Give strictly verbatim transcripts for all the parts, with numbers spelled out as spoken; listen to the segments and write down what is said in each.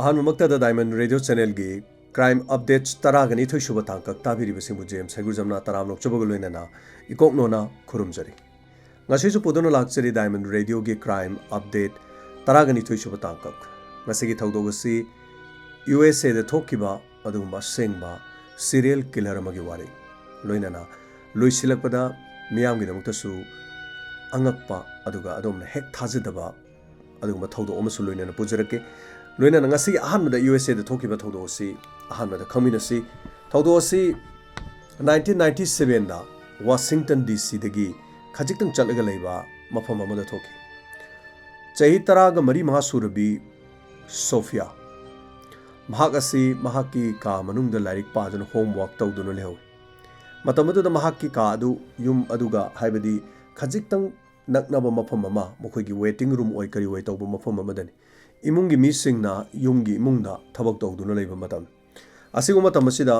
ꯑꯍꯥꯟꯕꯃꯛꯇꯗ Diamond Radio Channelꯒꯤ Crime Updates ꯇꯔꯥꯒ ꯅꯤꯊꯣꯏ ꯁꯨꯕ ꯇꯥꯡꯀꯛ ꯇꯥꯕꯤꯔꯤꯕꯁꯤꯡꯕꯨ ꯖꯦꯝꯁ ꯍꯩꯒ꯭ꯔꯨꯖꯝꯅ ꯇꯔꯥꯝꯅ ꯑꯣꯛꯆꯕꯒ ꯂꯣꯏꯅꯅ ꯏꯀꯣꯛ ꯅꯣꯟꯅ ꯈꯨꯔꯨꯝꯖꯔꯤ꯫ ꯉꯁꯤꯁꯨ ꯄꯨꯗꯨꯅ ꯂꯥꯛꯆꯔꯤ Diamond Radioꯒꯤ Crime Update ꯇꯔꯥꯒ ꯅꯤꯊꯣꯏ ꯁꯨꯕ ꯇꯥꯡꯀꯛ꯫ ꯉꯁꯤꯒꯤ ꯊꯧꯗꯣꯛ ꯑꯁꯤ USAꯗ ꯊꯣꯛꯈꯤꯕ ꯑꯗꯨꯒꯨꯝꯕ ꯑꯁꯦꯡꯕ serial killer ꯑꯃꯒꯤ ꯋꯥꯔꯤ, ꯂꯣꯏꯅꯅ ꯂꯣꯏꯁꯤꯜꯂꯛꯄꯗ ꯃꯤꯌꯥꯝꯒꯤꯗꯃꯛꯇꯁꯨ ꯑꯉꯛꯄ ꯑꯗꯨꯒ ꯑꯗꯣꯝꯅ ꯍꯦꯛ ꯊꯥꯖꯗꯕ ꯑꯗꯨꯒꯨꯝꯕ ꯊꯧꯗꯣꯛ ꯑꯃꯁꯨ ꯂꯣꯏꯅꯅ ꯄꯨꯖꯔꯛꯀꯦ꯫ ꯂꯣꯏꯅꯅ ꯉꯁꯤꯒꯤ ꯑꯍꯥꯟꯕꯗ USAꯗ ꯊꯣꯛꯈꯤꯕ ꯊꯧꯗꯣꯛ ꯑꯁꯤ ꯑꯍꯥꯟꯕꯗ ꯈꯪꯃꯤꯟꯅꯁꯤ꯫ ꯊꯧꯗꯣꯛ ꯑꯁꯤ nineteen ninety sevenꯗ Washington DCꯗꯒꯤ ꯈꯖꯤꯛꯇꯪ ꯆꯠꯂꯒ ꯂꯩꯕ ꯃꯐꯝ ꯑꯃꯗ ꯊꯣꯛꯈꯤ꯫ ꯆꯍꯤ ꯇꯔꯥꯒ ꯃꯔꯤ ꯃꯉꯥ ꯁꯨꯔꯕꯤ ꯁꯣꯐꯤꯌꯥ, ꯃꯍꯥꯛ ꯑꯁꯤ ꯃꯍꯥꯛꯀꯤ ꯀꯥ ꯃꯅꯨꯡꯗ ꯂꯥꯏꯔꯤꯛ ꯄꯥꯗꯨꯅ homework ꯇꯧꯗꯨꯅ ꯂꯩꯍꯧꯏ꯫ ꯃꯇꯝ ꯑꯗꯨꯗ ꯃꯍꯥꯛꯀꯤ ꯀꯥ ꯑꯗꯨ ꯌꯨꯝ ꯑꯗꯨꯒ, ꯍꯥꯏꯕꯗꯤ ꯈꯖꯤꯛꯇꯪ ꯅꯛꯅꯕ ꯃꯐꯝ ꯑꯃ, ꯃꯈꯣꯏꯒꯤ waiting room ꯑꯣꯏ ꯀꯔꯤ ꯑꯣꯏ ꯇꯧꯕ ꯃꯐꯝ ꯑꯃꯗꯅꯤ꯫ ꯏꯃꯨꯡꯒꯤ ꯃꯤꯁꯤꯡꯅ ꯌꯨꯝꯒꯤ ꯏꯃꯨꯡꯗ ꯊꯕꯛ ꯇꯧꯗꯨꯅ ꯂꯩꯕ ꯃꯇꯝ꯫ ꯑꯁꯤꯒꯨꯝꯕ ꯃꯇꯝ ꯑꯁꯤꯗ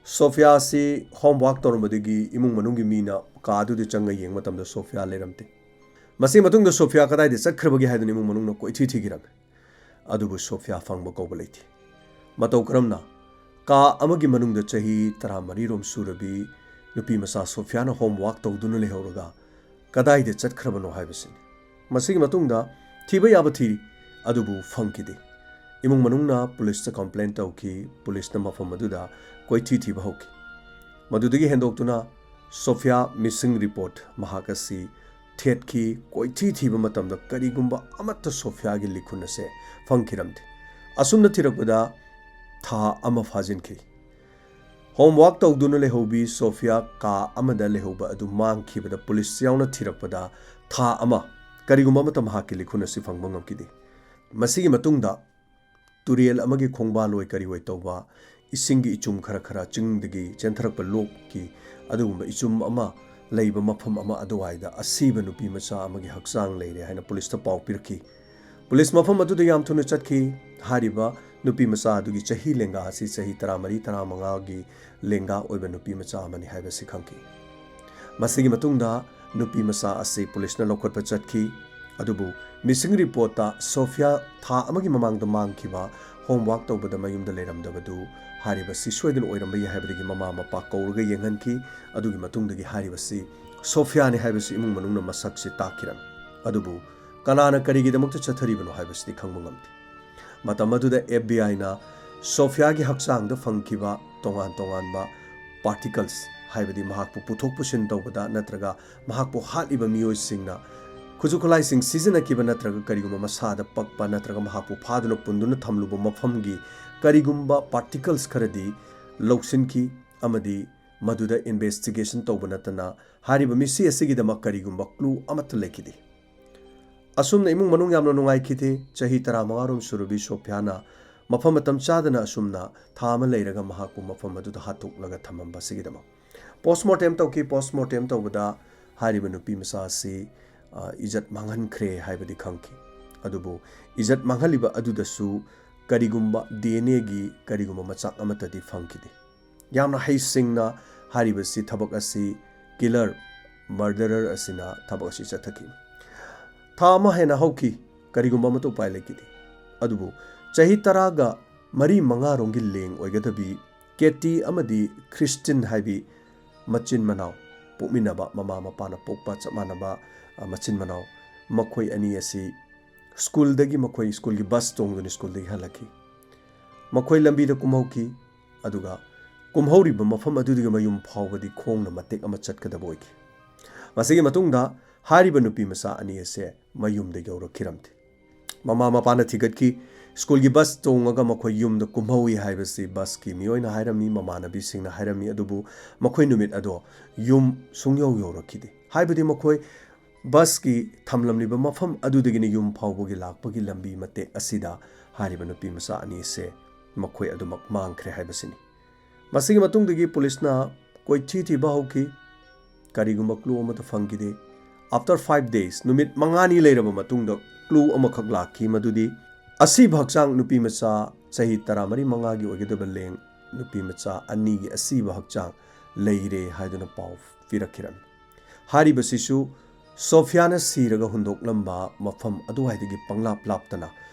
ꯁꯣꯐꯤꯌꯥ ꯑꯁꯤ homework ꯇꯧꯔꯝꯕꯗꯒꯤ ꯏꯃꯨꯡ ꯃꯅꯨꯡꯒꯤ ꯃꯤꯅ ꯀꯥ ꯑꯗꯨꯗ ꯆꯪꯉ ꯌꯦꯡꯕ ꯃꯇꯝꯗ ꯁꯣꯐꯤꯌꯥ ꯂꯩꯔꯝꯗꯦ꯫ ꯃꯁꯤꯒꯤ ꯃꯇꯨꯡꯗ ꯁꯣꯐꯤꯌꯥ ꯀꯗꯥꯏꯗ ꯆꯠꯈ꯭ꯔꯕꯒꯦ ꯍꯥꯏꯗꯨꯅ ꯏꯃꯨꯡ ꯃꯅꯨꯡꯅ ꯀꯣꯏꯊꯤ ꯊꯤꯈꯤꯔꯝꯃꯤ꯫ ꯑꯗꯨꯕꯨ ꯁꯣꯐꯤꯌꯥ ꯐꯪꯕ ꯀꯧꯕ ꯂꯩꯇꯦ꯫ ꯃꯇꯧ ꯀꯔꯝꯅ ꯀꯥ ꯑꯃꯒꯤ ꯃꯅꯨꯡꯗ ꯆꯍꯤ ꯇꯔꯥꯃꯔꯤ ꯔꯣꯝ ꯁꯨꯔꯕꯤ ꯅꯨꯄꯤ ꯃꯆꯥ ꯁꯣꯐꯤꯌꯥꯅ homework ꯇꯧꯗꯨꯅ ꯂꯩꯍꯧꯔꯒ ꯀꯗꯥꯏꯗ ꯆꯠꯈ꯭ꯔꯕꯅꯣ ꯍꯥꯏꯕꯁꯤꯅꯤ꯫ ꯃꯁꯤꯒꯤ ꯃꯇꯨꯡꯗ ꯊꯤꯕ ꯌꯥꯕ ꯊꯤꯔꯤ, ꯑꯗꯨꯕꯨ ꯐꯪꯈꯤꯗꯦ꯫ ꯏꯃꯨꯡ ꯃꯅꯨꯡꯅ ꯄꯨꯂꯤꯁꯇ complain ꯇꯧꯈꯤ꯫ ꯄꯨꯂꯤꯁꯅ ꯃꯐꯝ ꯑꯗꯨꯗ ꯀꯣꯏꯊꯤ ꯊꯤꯕ ꯍꯧꯈꯤ꯫ ꯃꯗꯨꯗꯒꯤ ꯍꯦꯟꯗꯣꯛꯇꯨꯅ ꯁꯣꯐꯤꯌꯥ missing report, ꯃꯍꯥꯛ ꯑꯁꯤ ꯊꯦꯠꯈꯤ꯫ ꯀꯣꯏꯊꯤ ꯊꯤꯕ ꯃꯇꯝꯗ ꯀꯔꯤꯒꯨꯝꯕ ꯑꯃꯠꯇ ꯁꯣꯐꯤꯌꯥꯒꯤ ꯂꯤꯈꯨꯟ ꯑꯁꯦ ꯐꯪꯈꯤꯔꯝꯗꯦ꯫ ꯑꯁꯨꯝꯅ ꯊꯤꯔꯛꯄꯗ ꯊꯥ ꯑꯃ ꯐꯥꯖꯤꯟꯈꯤ꯫ Homework ꯇꯧꯗꯨꯅ ꯂꯩꯍꯧꯕꯤ ꯁꯣꯐꯤꯌꯥ ꯀꯥ ꯑꯃꯗ ꯂꯩꯍꯧꯕ ꯑꯗꯨ ꯃꯥꯡꯈꯤꯕꯗ ꯄꯨꯂꯤꯁ ꯌꯥꯎꯅ ꯊꯤꯔꯛꯄꯗ ꯊꯥ ꯑꯃ ꯀꯔꯤꯒꯨꯝꯕ ꯑꯃꯠꯇ ꯃꯍꯥꯛꯀꯤ ꯂꯤꯈꯨꯟ ꯑꯁꯤ ꯐꯪꯕ ꯉꯝꯈꯤꯗꯦ꯫ ꯃꯁꯤꯒꯤ ꯃꯇꯨꯡꯗ ꯇꯨꯔꯦꯜ ꯑꯃꯒꯤ ꯈꯣꯡꯕꯥꯜ ꯑꯣꯏ ꯀꯔꯤ ꯑꯣꯏ ꯇꯧꯕ, ꯏꯁꯤꯡꯒꯤ ꯏꯆꯨꯝ ꯈꯔ ꯈꯔ ꯆꯤꯡꯗꯒꯤ ꯆꯦꯟꯊꯔꯛꯄ ꯂꯣꯛꯀꯤ ꯑꯗꯨꯒꯨꯝꯕ ꯏꯆꯨꯝ ꯑꯃ ꯂꯩꯕ ꯃꯐꯝ ꯑꯃ ꯑꯗꯨꯋꯥꯏꯗ ꯑꯁꯤꯕ ꯅꯨꯄꯤ ꯃꯆꯥ ꯑꯃꯒꯤ ꯍꯛꯆꯥꯡ ꯂꯩꯔꯦ ꯍꯥꯏꯅ ꯄꯨꯂꯤꯁꯇ ꯄꯥꯎ ꯄꯤꯔꯛꯈꯤ꯫ ꯄꯨꯂꯤꯁ ꯃꯐꯝ ꯑꯗꯨꯗ ꯌꯥꯝ ꯊꯨꯅ ꯆꯠꯈꯤ꯫ ꯍꯥꯏꯔꯤꯕ ꯅꯨꯄꯤ ꯃꯆꯥ ꯑꯗꯨꯒꯤ ꯆꯍꯤ ꯂꯦꯡꯒꯥ ꯑꯁꯤ ꯆꯍꯤ ꯇꯔꯥꯃꯔꯤ, ꯇꯔꯥꯃꯉꯥꯒꯤ ꯂꯦꯡꯒꯥ ꯑꯣꯏꯕ ꯅꯨꯄꯤ ꯃꯆꯥ ꯑꯃꯅꯤ ꯍꯥꯏꯕꯁꯤ ꯈꯪꯈꯤ꯫ ꯃꯁꯤꯒꯤ ꯃꯇꯨꯡꯗ ꯅꯨꯄꯤ ꯃꯆꯥ ꯑꯁꯤ ꯄꯨꯂꯤꯁꯅ ꯂꯧꯈꯠꯄ ꯆꯠꯈꯤ꯫ ꯑꯗꯨꯕꯨ ꯃꯤꯁꯤꯡ ꯔꯤꯄꯣꯔꯠꯇ ꯁꯣꯐꯤꯌꯥ ꯊꯥ ꯑꯃꯒꯤ ꯃꯃꯥꯡꯗ ꯃꯥꯡꯈꯤꯕ, ꯍꯣꯝꯋꯥꯛ ꯇꯧꯕꯗ ꯃꯌꯨꯝꯗ ꯂꯩꯔꯝꯗꯕꯗꯨ ꯍꯥꯏꯔꯤꯕꯁꯤ ꯁꯣꯏꯗꯅ ꯑꯣꯏꯔꯝꯕ ꯌꯥꯏ ꯍꯥꯏꯕꯗꯒꯤ ꯃꯃꯥ ꯃꯄꯥ ꯀꯧꯔꯒ ꯌꯦꯡꯍꯟꯈꯤ꯫ ꯑꯗꯨꯒꯤ ꯃꯇꯨꯡꯗꯒꯤ ꯍꯥꯏꯔꯤꯕꯁꯤ ꯁꯣꯐꯤꯌꯥꯅꯤ ꯍꯥꯏꯕꯁꯤ ꯏꯃꯨꯡ ꯃꯅꯨꯡꯅ ꯃꯁꯛꯁꯤ ꯇꯥꯛꯈꯤꯔꯝꯃꯤ꯫ ꯑꯗꯨꯕꯨ ꯀꯅꯥꯅ ꯀꯔꯤꯒꯤꯗꯃꯛꯇ ꯆꯠꯊꯔꯤꯕꯅꯣ ꯍꯥꯏꯕꯁꯤꯗꯤ ꯈꯪꯕ ꯉꯝꯗꯦ꯫ ꯃꯇꯝ ꯑꯗꯨꯗ F B I ꯅ ꯁꯣꯐꯤꯌꯥꯒꯤ ꯍꯛꯆꯥꯡꯗ ꯐꯪꯈꯤꯕ ꯇꯣꯉꯥꯟ ꯇꯣꯉꯥꯟꯕ particles, ꯍꯥꯏꯕꯗꯤ ꯃꯍꯥꯛꯄꯨ ꯄꯨꯊꯣꯛ ꯄꯨꯁꯤꯟ ꯇꯧꯕꯗ ꯅꯠꯇ꯭ꯔꯒ ꯃꯍꯥꯛꯄꯨ ꯍꯥꯠꯂꯤꯕ ꯃꯤꯑꯣꯏꯁꯤꯡꯅ ꯈꯨꯠꯁꯨ ꯈꯨꯠꯂꯥꯏꯁꯤꯡ ꯁꯤꯖꯤꯟꯅꯈꯤꯕ ꯅꯠꯇ꯭ꯔꯒ ꯀꯔꯤꯒꯨꯝꯕ ꯃꯁꯥꯗ ꯄꯛꯄ ꯅꯠꯇ꯭ꯔꯒ ꯃꯍꯥꯛꯄꯨ ꯐꯥꯗꯨꯅ ꯄꯨꯟꯗꯨꯅ ꯊꯝꯂꯨꯕ ꯃꯐꯝꯒꯤ ꯀꯔꯤꯒꯨꯝꯕ particles ꯈꯔꯗꯤ ꯂꯧꯁꯤꯟꯈꯤ ꯑꯃꯗꯤ ꯃꯗꯨꯗ investigation ꯇꯧꯕ ꯅꯠꯇꯅ ꯍꯥꯏꯔꯤꯕ ꯃꯤꯁꯤ ꯑꯁꯤꯒꯤꯗꯃꯛ ꯀꯔꯤꯒꯨꯝꯕ clue ꯑꯃꯠꯇ ꯂꯩꯈꯤꯗꯦ꯫ ꯑꯁꯨꯝꯅ ꯏꯃꯨꯡ ꯃꯅꯨꯡ ꯌꯥꯝꯅ ꯅꯨꯡꯉꯥꯏꯈꯤꯗꯦ꯫ ꯆꯍꯤ ꯇꯔꯥꯃꯉꯥ ꯔꯣꯝ ꯁꯨꯔꯕꯤ ꯁꯣꯐꯤꯌꯥꯅ ꯃꯐꯝ ꯃꯇꯝ ꯆꯥꯗꯅ ꯑꯁꯨꯝꯅ ꯊꯥ ꯑꯃ ꯂꯩꯔꯒ ꯃꯍꯥꯛꯄꯨ ꯃꯐꯝ ꯑꯗꯨꯗ ꯍꯥꯠꯇꯣꯛꯂꯒ ꯊꯝꯃꯝꯕ ꯑꯁꯤꯒꯤꯗꯃꯛ꯫ Postmortem ꯇꯧꯈꯤ꯫ Postmortem ꯇꯧꯕꯗ ꯍꯥꯏꯔꯤꯕ ꯅꯨꯄꯤ ꯃꯆꯥ ꯑꯁꯤ, ꯑ, ꯏꯖꯠ ꯃꯥꯡꯍꯟꯈ꯭ꯔꯦ ꯍꯥꯏꯕꯗꯤ ꯈꯪꯈꯤ꯫ ꯑꯗꯨꯕꯨ ꯏꯖꯠ ꯃꯥꯡꯍꯜꯂꯤꯕ ꯑꯗꯨꯗꯁꯨ ꯀꯔꯤꯒꯨꯝꯕ D N A ꯒꯤ ꯀꯔꯤꯒꯨꯝꯕ ꯃꯆꯥꯛ ꯑꯃꯠꯇꯗꯤ ꯐꯪꯈꯤꯗꯦ꯫ ꯌꯥꯝꯅ ꯍꯩꯁꯤꯡꯅ ꯍꯥꯏꯔꯤꯕꯁꯤ ꯊꯕꯛ ꯑꯁꯤ, killer, murderer ꯑꯁꯤꯅ ꯊꯕꯛ ꯑꯁꯤ ꯆꯠꯊꯈꯤ꯫ ꯊꯥ ꯑꯃ ꯍꯦꯟꯅ ꯍꯧꯈꯤ, ꯀꯔꯤꯒꯨꯝꯕ ꯑꯃꯠꯇ ꯎꯄꯥꯏ ꯂꯩꯈꯤꯗꯦ꯫ ꯑꯗꯨꯕꯨ ꯆꯍꯤ ꯇꯔꯥꯒ ꯃꯔꯤ ꯃꯉꯥꯔꯣꯝꯒꯤ ꯂꯦꯡ ꯑꯣꯏꯒꯗꯕꯤ ꯀꯦꯇꯤ ꯑꯃꯗꯤ ꯈ꯭ꯔꯤꯁꯇꯤꯟ ꯍꯥꯏꯕꯤ ꯃꯆꯤꯟ ꯃꯅꯥꯎ, ꯄꯣꯛꯃꯤꯟꯅꯕ, ꯃꯃꯥ ꯃꯄꯥꯅ ꯄꯣꯛꯄ ꯆꯞ ꯃꯥꯟꯅꯕ, ꯑ, ꯃꯆꯤꯟ ꯃꯅꯥꯎ, ꯃꯈꯣꯏ ꯑꯅꯤ ꯑꯁꯤ ꯁ꯭ꯀꯨꯜꯗꯒꯤ, ꯃꯈꯣꯏ ꯁ꯭ꯀꯨꯜꯒꯤ ꯕꯁ ꯇꯣꯡꯗꯨꯅ ꯁ꯭ꯀꯨꯜꯗꯒꯤ ꯍꯜꯂꯛꯈꯤ꯫ ꯃꯈꯣꯏ ꯂꯝꯕꯤꯗ ꯀꯨꯝꯍꯧꯈꯤ, ꯑꯗꯨꯒ ꯀꯨꯝꯍꯧꯔꯤꯕ ꯃꯐꯝ ꯑꯗꯨꯗꯒꯤ ꯃꯌꯨꯝ ꯐꯥꯎꯕꯗꯤ ꯈꯣꯡꯅ ꯃꯇꯦꯛ ꯑꯃ ꯆꯠꯀꯗꯕ ꯑꯣꯏꯈꯤ꯫ ꯃꯁꯤꯒꯤ ꯃꯇꯨꯡꯗ ꯍꯥꯏꯔꯤꯕ ꯅꯨꯄꯤ ꯃꯆꯥ ꯑꯅꯤ ꯑꯁꯦ ꯃꯌꯨꯝꯗ ꯌꯧꯔꯛꯈꯤꯔꯝꯗꯦ꯫ ꯃꯃꯥ ꯃꯄꯥꯅ ꯊꯤꯒꯠꯈꯤ꯫ ꯁ꯭ꯀꯨꯜꯒꯤ ꯕꯁ ꯇꯣꯡꯉꯒ ꯃꯈꯣꯏ ꯌꯨꯝꯗ ꯀꯨꯝꯍꯧꯏ ꯍꯥꯏꯕꯁꯤ ꯕꯁꯀꯤ ꯃꯤꯑꯣꯏꯅ ꯍꯥꯏꯔꯝꯃꯤ, ꯃꯃꯥꯟꯅꯕꯤꯁꯤꯡꯅ ꯍꯥꯏꯔꯝꯃꯤ, ꯑꯗꯨꯕꯨ ꯃꯈꯣꯏ ꯅꯨꯃꯤꯠ ꯑꯗꯣ ꯌꯨꯝ ꯁꯨꯡꯌꯧ ꯌꯧꯔꯛꯈꯤꯗꯦ꯫ ꯍꯥꯏꯕꯗꯤ ꯃꯈꯣꯏ ꯕꯁꯀꯤ ꯊꯝꯂꯝꯂꯤꯕ ꯃꯐꯝ ꯑꯗꯨꯗꯒꯤꯅ ꯌꯨꯝ ꯐꯥꯎꯕꯒꯤ ꯂꯥꯛꯄꯒꯤ ꯂꯝꯕꯤ ꯃꯇꯦꯛ ꯑꯁꯤꯗ ꯍꯥꯏꯔꯤꯕ ꯅꯨꯄꯤ ꯃꯆꯥ ꯑꯅꯤ ꯑꯁꯦ ꯃꯈꯣꯏ ꯑꯗꯨꯃꯛ ꯃꯥꯡꯈ꯭ꯔꯦ ꯍꯥꯏꯕꯁꯤꯅꯤ꯫ ꯃꯁꯤꯒꯤ ꯃꯇꯨꯡꯗꯒꯤ ꯄꯨꯂꯤꯁꯅ ꯀꯣꯏꯊꯤ ꯊꯤꯕ ꯍꯧꯈꯤ꯫ ꯀꯔꯤꯒꯨꯝꯕ clue ꯑꯃꯠꯇ ꯐꯪꯈꯤꯗꯦ꯫ After five days, ꯅꯨꯃꯤꯠ ꯃꯉꯥꯅꯤ ꯂꯩꯔꯕ ꯃꯇꯨꯡꯗ clue ꯑꯃꯈꯛ ꯂꯥꯛꯈꯤ, ꯃꯗꯨꯗꯤ ꯑꯁꯤꯕ ꯍꯛꯆꯥꯡ ꯅꯨꯄꯤ ꯃꯆꯥ ꯆꯍꯤ ꯇꯔꯥꯃꯔꯤ ꯃꯉꯥꯒꯤ ꯑꯣꯏꯒꯗꯕ ꯂꯦꯡ ꯅꯨꯄꯤ ꯃꯆꯥ ꯑꯅꯤꯒꯤ ꯑꯁꯤꯕ ꯍꯛꯆꯥꯡ ꯂꯩꯔꯦ ꯍꯥꯏꯗꯨꯅ ꯄꯥꯎ ꯄꯤꯔꯛꯈꯤꯔꯝꯃꯤ꯫ ꯍꯥꯏꯔꯤꯕꯁꯤꯁꯨ ꯁꯣꯐꯤꯌꯥꯅ ꯁꯤꯔꯒ ꯍꯨꯟꯗꯣꯛꯂꯝꯕ ꯃꯐꯝ ꯑꯗꯨꯋꯥꯏꯗꯒꯤ ꯄꯪꯂꯥꯞ ꯂꯥꯞꯇꯅ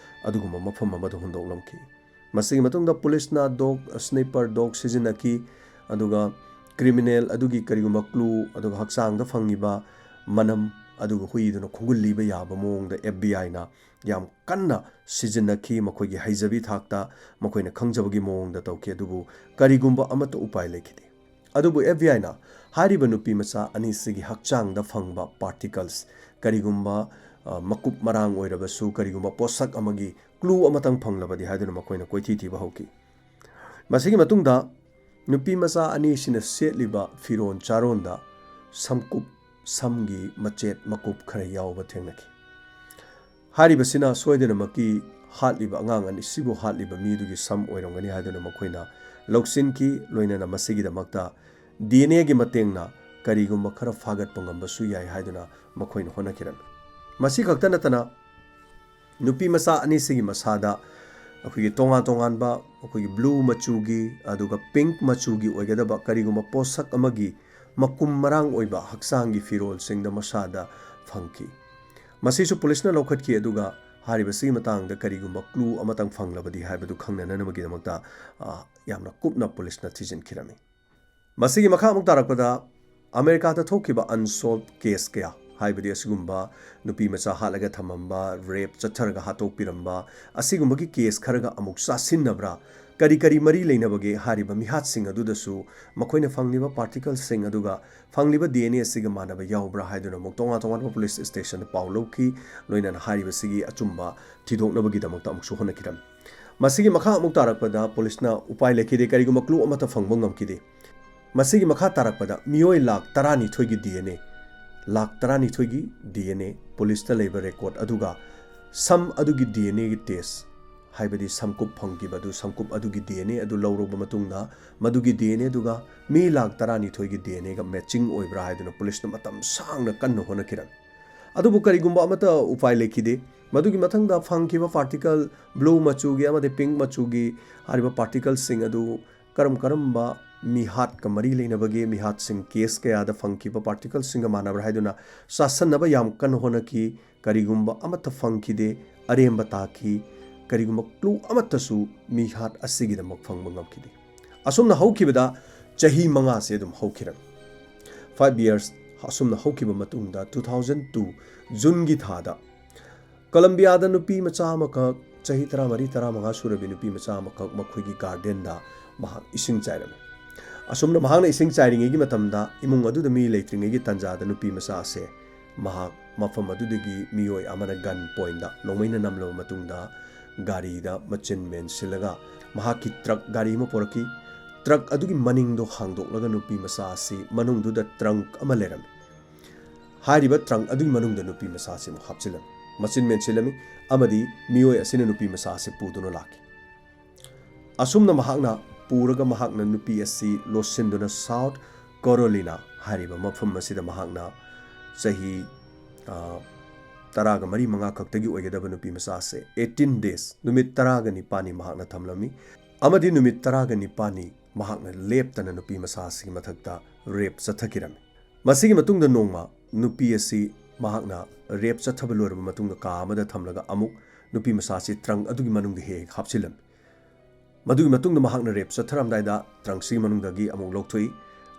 ꯑꯗꯨꯒꯨꯝꯕ ꯃꯐꯝ ꯑꯃꯗ ꯍꯨꯟꯗꯣꯛꯂꯝꯈꯤ꯫ ꯃꯁꯤꯒꯤ ꯃꯇꯨꯡꯗ ꯄꯨꯂꯤꯁꯅ ꯗꯣꯒ, ꯁ꯭ꯅꯤꯄꯔ ꯗꯣꯒ ꯁꯤꯖꯤꯟꯅꯈꯤ, ꯑꯗꯨꯒ ꯀ꯭ꯔꯤꯃꯤꯅꯦꯜ ꯑꯗꯨꯒꯤ ꯀꯔꯤꯒꯨꯝꯕ ꯀ꯭ꯂꯨ, ꯑꯗꯨꯒ ꯍꯛꯆꯥꯡꯗ ꯐꯪꯉꯤꯕ ꯃꯅꯝ, ꯑꯗꯨꯒ ꯍꯨꯏꯗꯨꯅ ꯈꯣꯡꯒꯨꯜ ꯂꯤꯕ ꯌꯥꯕ ꯃꯑꯣꯡꯗ ꯑꯦꯐ ꯕꯤ ꯑꯥꯏꯅ ꯌꯥꯝ ꯀꯟꯅ ꯁꯤꯖꯤꯟꯅꯈꯤ꯫ ꯃꯈꯣꯏꯒꯤ ꯍꯩꯖꯕꯤ ꯊꯥꯛꯇ ꯃꯈꯣꯏꯅ ꯈꯪꯖꯕꯒꯤ ꯃꯑꯣꯡꯗ ꯇꯧꯈꯤ, ꯑꯗꯨꯕꯨ ꯀꯔꯤꯒꯨꯝꯕ ꯑꯃꯠꯇ ꯎꯄꯥꯏ ꯂꯩꯈꯤꯗꯦ꯫ ꯑꯗꯨꯕꯨ ꯑꯦꯐ ꯕꯤ ꯑꯥꯏꯅ ꯍꯥꯏꯔꯤꯕ ꯅꯨꯄꯤ ꯃꯆꯥ ꯑꯅꯤꯁꯤꯒꯤ ꯍꯛꯆꯥꯡꯗ ꯐꯪꯕ ꯄꯥꯔꯇꯤꯀꯜꯁ, ꯀꯔꯤꯒꯨꯝꯕ, ꯑ, ꯃꯀꯨꯞ ꯃꯔꯥꯡ ꯑꯣꯏꯔꯕꯁꯨ, ꯀꯔꯤꯒꯨꯝꯕ ꯄꯣꯠꯁꯛ ꯑꯃꯒꯤ ꯀ꯭ꯂꯨ ꯑꯃꯇꯪ ꯐꯪꯂꯕꯗꯤ ꯍꯥꯏꯗꯨꯅ ꯃꯈꯣꯏꯅ ꯀꯣꯏꯊꯤ ꯊꯤꯕ ꯍꯧꯈꯤ꯫ ꯃꯁꯤꯒꯤ ꯃꯇꯨꯡꯗ ꯅꯨꯄꯤ ꯃꯆꯥ ꯑꯅꯤꯁꯤꯅ ꯁꯦꯠꯂꯤꯕ ꯐꯤꯔꯣꯟ ꯆꯥꯔꯣꯟꯗ ꯁꯝꯀꯨꯞ, ꯁꯝꯒꯤ ꯃꯆꯦꯠ ꯃꯀꯨꯞ ꯈꯔ ꯌꯥꯎꯕ ꯊꯦꯡꯅꯈꯤ꯫ ꯍꯥꯏꯔꯤꯕꯁꯤꯅ ꯁꯣꯏꯗꯅꯃꯛꯀꯤ ꯍꯥꯠꯂꯤꯕ, ꯑꯉꯥꯡ ꯑꯅꯤꯁꯤꯕꯨ ꯍꯥꯠꯂꯤꯕ ꯃꯤꯗꯨꯒꯤ ꯁꯝ ꯑꯣꯏꯔꯝꯒꯅꯤ ꯍꯥꯏꯗꯨꯅ ꯃꯈꯣꯏꯅ ꯂꯧꯁꯤꯟꯈꯤ꯫ ꯂꯣꯏꯅꯅ ꯃꯁꯤꯒꯤꯗꯃꯛꯇ ꯗꯤ ꯑꯦꯟ ꯑꯦꯒꯤ ꯃꯇꯦꯡꯅ ꯀꯔꯤꯒꯨꯝꯕ ꯈꯔ ꯐꯥꯒꯠꯄ ꯉꯝꯕꯁꯨ ꯌꯥꯏ ꯍꯥꯏꯗꯨꯅ ꯃꯈꯣꯏꯅ ꯍꯣꯠꯅꯈꯤꯔꯝꯃꯤ꯫ ꯃꯁꯤ ꯈꯛꯇ ꯅꯠꯇꯅ ꯅꯨꯄꯤ ꯃꯆꯥ ꯑꯅꯤꯁꯤꯒꯤ ꯃꯁꯥꯗ ꯑꯩꯈꯣꯏꯒꯤ ꯇꯣꯉꯥꯟ ꯇꯣꯉꯥꯟꯕ, ꯑꯩꯈꯣꯏꯒꯤ ꯕ꯭ꯂꯨ ꯃꯆꯨꯒꯤ ꯑꯗꯨꯒ ꯄꯤꯡꯛ ꯃꯆꯨꯒꯤ ꯑꯣꯏꯒꯗꯕ ꯀꯔꯤꯒꯨꯝꯕ ꯄꯣꯠꯁꯛ ꯑꯃꯒꯤ ꯃꯀꯨꯝ ꯃꯔꯥꯡ ꯑꯣꯏꯕ ꯍꯛꯆꯥꯡꯒꯤ ꯐꯤꯔꯣꯜꯁꯤꯡꯗ ꯃꯁꯥꯗ ꯐꯪꯈꯤ꯫ ꯃꯁꯤꯁꯨ ꯄꯨꯂꯤꯁꯅ ꯂꯧꯈꯠꯈꯤ, ꯑꯗꯨꯒ ꯍꯥꯏꯔꯤꯕꯁꯤꯒꯤ ꯃꯇꯥꯡꯗ ꯀꯔꯤꯒꯨꯝꯕ ꯀ꯭ꯂꯨ ꯑꯃꯇꯪ ꯐꯪꯂꯕꯗꯤ ꯍꯥꯏꯕꯗꯨ ꯈꯪꯅꯅꯕꯒꯤꯗꯃꯛꯇ, ꯑ, ꯌꯥꯝꯅ ꯀꯨꯞꯅ ꯄꯨꯂꯤꯁꯅ ꯊꯤꯖꯤꯟꯈꯤꯔꯝꯃꯤ꯫ ꯃꯁꯤꯒꯤ ꯃꯈꯥ ꯑꯃꯨꯛ ꯇꯥꯔꯛꯄꯗ ꯑꯃꯦꯔꯤꯀꯥꯗ ꯊꯣꯛꯈꯤꯕ ꯑꯟꯁꯣꯜꯕ ꯀꯦꯁ ꯀꯌꯥ, ꯍꯥꯏꯕꯗꯤ ꯑꯁꯤꯒꯨꯝꯕ ꯅꯨꯄꯤ ꯃꯆꯥ ꯍꯥꯠꯂꯒ ꯊꯝꯃꯝꯕ, ꯔꯦꯞ ꯆꯠꯊꯔꯒ ꯍꯥꯠꯇꯣꯛꯄꯤꯔꯝꯕ, ꯑꯁꯤꯒꯨꯝꯕꯒꯤ ꯀꯦꯁ ꯈꯔꯒ ꯑꯃꯨꯛ ꯆꯥꯁꯤꯟꯅꯕ꯭ꯔꯥ, ꯀꯔꯤ ꯀꯔꯤ ꯃꯔꯤ ꯂꯩꯅꯕꯒꯦ ꯍꯥꯏꯔꯤꯕ ꯃꯤꯍꯥꯠꯁꯤꯡ ꯑꯗꯨꯗꯁꯨ ꯃꯈꯣꯏꯅ ꯐꯪꯂꯤꯕ ꯄꯥꯔꯇꯤꯀꯜꯁꯤꯡ ꯑꯗꯨꯒ ꯐꯪꯂꯤꯕ ꯗꯤ ꯑꯦꯟ ꯑꯦ ꯑꯁꯤꯒ ꯃꯥꯟꯅꯕ ꯌꯥꯎꯕ꯭ꯔꯥ ꯍꯥꯏꯗꯨꯅ ꯑꯃꯨꯛ ꯇꯣꯉꯥꯟ ꯇꯣꯉꯥꯟꯕ ꯄꯨꯂꯤꯁ ꯁ꯭ꯇꯦꯁꯟꯗ ꯄꯥꯎ ꯂꯧꯈꯤ꯫ ꯂꯣꯏꯅꯅ ꯍꯥꯏꯔꯤꯕꯁꯤꯒꯤ ꯑꯆꯨꯝꯕ ꯊꯤꯗꯣꯛꯅꯕꯒꯤꯗꯃꯛꯇ ꯑꯃꯨꯛꯁꯨ ꯍꯣꯠꯅꯈꯤꯔꯝꯃꯤ꯫ ꯃꯁꯤꯒꯤ ꯃꯈꯥ ꯑꯃꯨꯛ ꯇꯥꯔꯛꯄꯗ ꯄꯨꯂꯤꯁꯅ ꯎꯄꯥꯏ ꯂꯩꯈꯤꯗꯦ, ꯀꯔꯤꯒꯨꯝꯕ ꯀ꯭ꯂꯨ ꯑꯃꯠꯇ ꯐꯪꯕ ꯉꯝꯈꯤꯗꯦ꯫ ꯃꯁꯤꯒꯤ ꯃꯈꯥ ꯇꯥꯔꯛꯄꯗ ꯃꯤꯑꯣꯏ ꯂꯥꯈ ꯇꯔꯥꯅꯤꯊꯣꯏꯒꯤ ꯗꯤ ꯑꯦꯟ ꯑꯦ, ꯂꯥꯈ ꯇꯔꯥꯅꯤꯊꯣꯏꯒꯤ ꯗꯤ ꯑꯦꯟ ꯑꯦ ꯄꯨꯂꯤꯁꯇ ꯂꯩꯕ ꯔꯦꯀꯣꯔꯠ ꯑꯗꯨꯒ ꯁꯝ ꯑꯗꯨꯒꯤ ꯗꯤ ꯑꯦꯟ ꯑꯦꯒꯤ ꯇꯦꯁ, ꯍꯥꯏꯕꯗꯤ ꯁꯝꯀꯨꯞ ꯐꯪꯈꯤꯕ ꯑꯗꯨ, ꯁꯝꯀꯨꯞ ꯑꯗꯨꯒꯤ ꯗꯤ ꯑꯦꯟ ꯑꯦ ꯑꯗꯨ ꯂꯧꯔꯕ ꯃꯇꯨꯡꯗ ꯃꯗꯨꯒꯤ ꯗꯤ ꯑꯦꯟ ꯑꯦ ꯑꯗꯨꯒ ꯃꯤ ꯂꯥꯈ ꯇꯔꯥꯅꯤꯊꯣꯏꯒꯤ ꯗꯤ ꯑꯦꯟ ꯑꯦꯒ ꯃꯦꯆꯤꯡ ꯑꯣꯏꯕ꯭ꯔꯥ ꯍꯥꯏꯗꯨꯅ ꯄꯨꯂꯤꯁꯅ ꯃꯇꯝ ꯁꯥꯡꯅ ꯀꯟꯅ ꯍꯣꯠꯅꯈꯤꯔꯝꯃꯤ꯫ ꯑꯗꯨꯕꯨ ꯀꯔꯤꯒꯨꯝꯕ ꯑꯃꯠꯇ ꯎꯄꯥꯏ ꯂꯩꯈꯤꯗꯦ꯫ ꯃꯗꯨꯒꯤ ꯃꯊꯪꯗ ꯐꯪꯈꯤꯕ ꯄꯥꯔꯇꯤꯀꯜ ꯕ꯭ꯂꯨ ꯃꯆꯨꯒꯤ ꯑꯃꯗꯤ ꯄꯤꯡꯛ ꯃꯆꯨꯒꯤ ꯍꯥꯏꯔꯤꯕ ꯄꯥꯔꯇꯤꯀꯜꯁꯤꯡ ꯑꯗꯨ ꯀꯔꯝ ꯀꯔꯝꯕ ꯃꯤꯍꯥꯠꯀ ꯃꯔꯤ ꯂꯩꯅꯕꯒꯤ ꯃꯤꯍꯥꯠꯁꯤꯡ ꯀꯦꯁ ꯀꯌꯥꯗ ꯐꯪꯈꯤꯕ ꯄꯥꯔꯇꯤꯀꯜꯁꯤꯡꯒ ꯃꯥꯟꯅꯕ꯭ꯔꯥ ꯍꯥꯏꯗꯨꯅ ꯆꯥꯁꯟꯅꯕ ꯌꯥꯝ ꯀꯟꯅ ꯍꯣꯠꯅꯈꯤ꯫ ꯀꯔꯤꯒꯨꯝꯕ ꯑꯃꯠꯇ ꯐꯪꯈꯤꯗꯦ, ꯑꯔꯦꯝꯕ ꯇꯥꯈꯤ꯫ ꯀꯔꯤꯒꯨꯝꯕ ꯀ꯭ꯂꯨ ꯑꯃꯠꯇꯁꯨ ꯃꯤꯍꯥꯠ ꯑꯁꯤꯒꯤꯗꯃꯛ ꯐꯪꯕ ꯉꯝꯈꯤꯗꯦ꯫ ꯑꯁꯨꯝꯅ ꯍꯧꯈꯤꯕꯗ ꯆꯍꯤ ꯃꯉꯥꯁꯦ ꯑꯗꯨꯝ ꯍꯧꯈꯤꯔꯝꯃꯤ꯫ Five years ꯑꯁꯨꯝꯅ ꯍꯧꯈꯤꯕ ꯃꯇꯨꯡꯗ two thousand two ꯖꯨꯟꯒꯤ ꯊꯥꯗ ꯀꯂꯝꯕꯤꯌꯥꯗ ꯅꯨꯄꯤ ꯃꯆꯥ ꯑꯃꯈꯛ, ꯆꯍꯤ ꯇꯔꯥꯃꯔꯤ ꯇꯔꯥꯃꯉꯥ ꯁꯨꯔꯕꯤ ꯅꯨꯄꯤ ꯃꯆꯥ ꯑꯃꯈꯛ ꯃꯈꯣꯏꯒꯤ ꯒꯥꯔꯗꯦꯟꯗ ꯃꯍꯥꯛ ꯏꯁꯤꯡ ꯆꯥꯏꯔꯝꯃꯤ꯫ ꯑꯁꯨꯝꯅ ꯃꯍꯥꯛꯅ ꯏꯁꯤꯡ ꯆꯥꯏꯔꯤꯉꯩꯒꯤ ꯃꯇꯝꯗ ꯏꯃꯨꯡ ꯑꯗꯨꯗ ꯃꯤ ꯂꯩꯇ꯭ꯔꯤꯉꯩꯒꯤ ꯇꯥꯟꯖꯥꯗ ꯅꯨꯄꯤ ꯃꯆꯥ ꯑꯁꯦ ꯃꯍꯥꯛ ꯃꯐꯝ ꯑꯗꯨꯗꯒꯤ ꯃꯤꯑꯣꯏ ꯑꯃꯅ ꯒꯟ ꯄꯣꯏꯟꯗ ꯅꯣꯡꯃꯩꯅ ꯅꯝꯂꯕ ꯃꯇꯨꯡꯗ ꯒꯥꯔꯤꯗ ꯃꯆꯤꯟ ꯃꯦꯟꯁꯤꯜꯂꯒ ꯃꯍꯥꯛꯀꯤ ꯇ꯭ꯔꯛ ꯒꯥꯔꯤ ꯑꯃ ꯄꯣꯔꯛꯈꯤ꯫ ꯇ꯭ꯔꯛ ꯑꯗꯨꯒꯤ ꯃꯅꯤꯡꯗꯣ ꯍꯥꯡꯗꯣꯛꯂꯒ ꯅꯨꯄꯤ ꯃꯆꯥ ꯑꯁꯤ ꯃꯅꯨꯡꯗꯨꯗ ꯇ꯭ꯔꯪꯛ ꯑꯃ ꯂꯩꯔꯝꯃꯤ꯫ ꯍꯥꯏꯔꯤꯕ ꯇ꯭ꯔꯪꯛ ꯑꯗꯨꯒꯤ ꯃꯅꯨꯡꯗ ꯅꯨꯄꯤ ꯃꯆꯥ ꯑꯁꯤ ꯑꯃꯨꯛ ꯍꯥꯞꯆꯤꯜꯂꯝꯃꯤ, ꯃꯆꯤꯟ ꯃꯦꯟꯁꯤꯜꯂꯝꯃꯤ ꯑꯃꯗꯤ ꯃꯤꯑꯣꯏ ꯑꯁꯤꯅ ꯅꯨꯄꯤ ꯃꯆꯥ ꯑꯁꯤ ꯄꯨꯗꯨꯅ ꯂꯥꯛꯈꯤ꯫ ꯑꯁꯨꯝꯅ ꯃꯍꯥꯛꯅ ꯄꯨꯔꯒ ꯃꯍꯥꯛꯅ ꯅꯨꯄꯤ ꯑꯁꯤ ꯂꯣꯠꯁꯤꯟꯗꯨꯅ ꯁꯥꯎꯠ ꯀꯣꯔꯣꯂꯤꯅꯥ ꯍꯥꯏꯔꯤꯕ ꯃꯐꯝ ꯑꯁꯤꯗ ꯃꯍꯥꯛꯅ ꯆꯍꯤ, ꯑ, ꯇꯔꯥꯒ ꯃꯔꯤ ꯃꯉꯥ ꯈꯛꯇꯒꯤ ꯑꯣꯏꯒꯗꯕ ꯅꯨꯄꯤ ꯃꯆꯥ ꯑꯁꯦ eighteen days, ꯅꯨꯃꯤꯠ ꯇꯔꯥꯒ ꯅꯤꯄꯥꯜꯅꯤ ꯃꯍꯥꯛꯅ ꯊꯝꯂꯝꯃꯤ ꯑꯃꯗꯤ ꯅꯨꯃꯤꯠ ꯇꯔꯥꯒ ꯅꯤꯄꯥꯜꯅꯤ ꯃꯍꯥꯛꯅ ꯂꯦꯞꯇꯅ ꯅꯨꯄꯤ ꯃꯆꯥ ꯑꯁꯤꯒꯤ ꯃꯊꯛꯇ ꯔꯦꯞ ꯆꯠꯊꯈꯤꯔꯝꯃꯤ꯫ ꯃꯁꯤꯒꯤ ꯃꯇꯨꯡꯗ ꯅꯣꯡꯃ ꯅꯨꯄꯤ ꯑꯁꯤ ꯃꯍꯥꯛꯅ ꯔꯦꯞ ꯆꯠꯊꯕ ꯂꯣꯏꯔꯕ ꯃꯇꯨꯡꯗ ꯀꯥ ꯑꯃꯗ ꯊꯝꯂꯒ ꯑꯃꯨꯛ ꯅꯨꯄꯤ ꯃꯆꯥ ꯑꯁꯤ ꯇ꯭ꯔꯪꯛ ꯑꯗꯨꯒꯤ ꯃꯅꯨꯡꯗ ꯍꯦꯛ ꯍꯦꯛ ꯍꯥꯞꯆꯤꯜꯂꯝꯃꯤ꯫ ꯃꯗꯨꯒꯤ ꯃꯇꯨꯡꯗ ꯃꯍꯥꯛꯅ ꯔꯦꯞ ꯆꯠꯊꯔꯝꯗꯥꯏꯗ ꯇ꯭ꯔꯪꯛꯁꯤꯒꯤ ꯃꯅꯨꯡꯗꯒꯤ ꯑꯃꯨꯛ ꯂꯧꯊꯣꯛꯏ꯫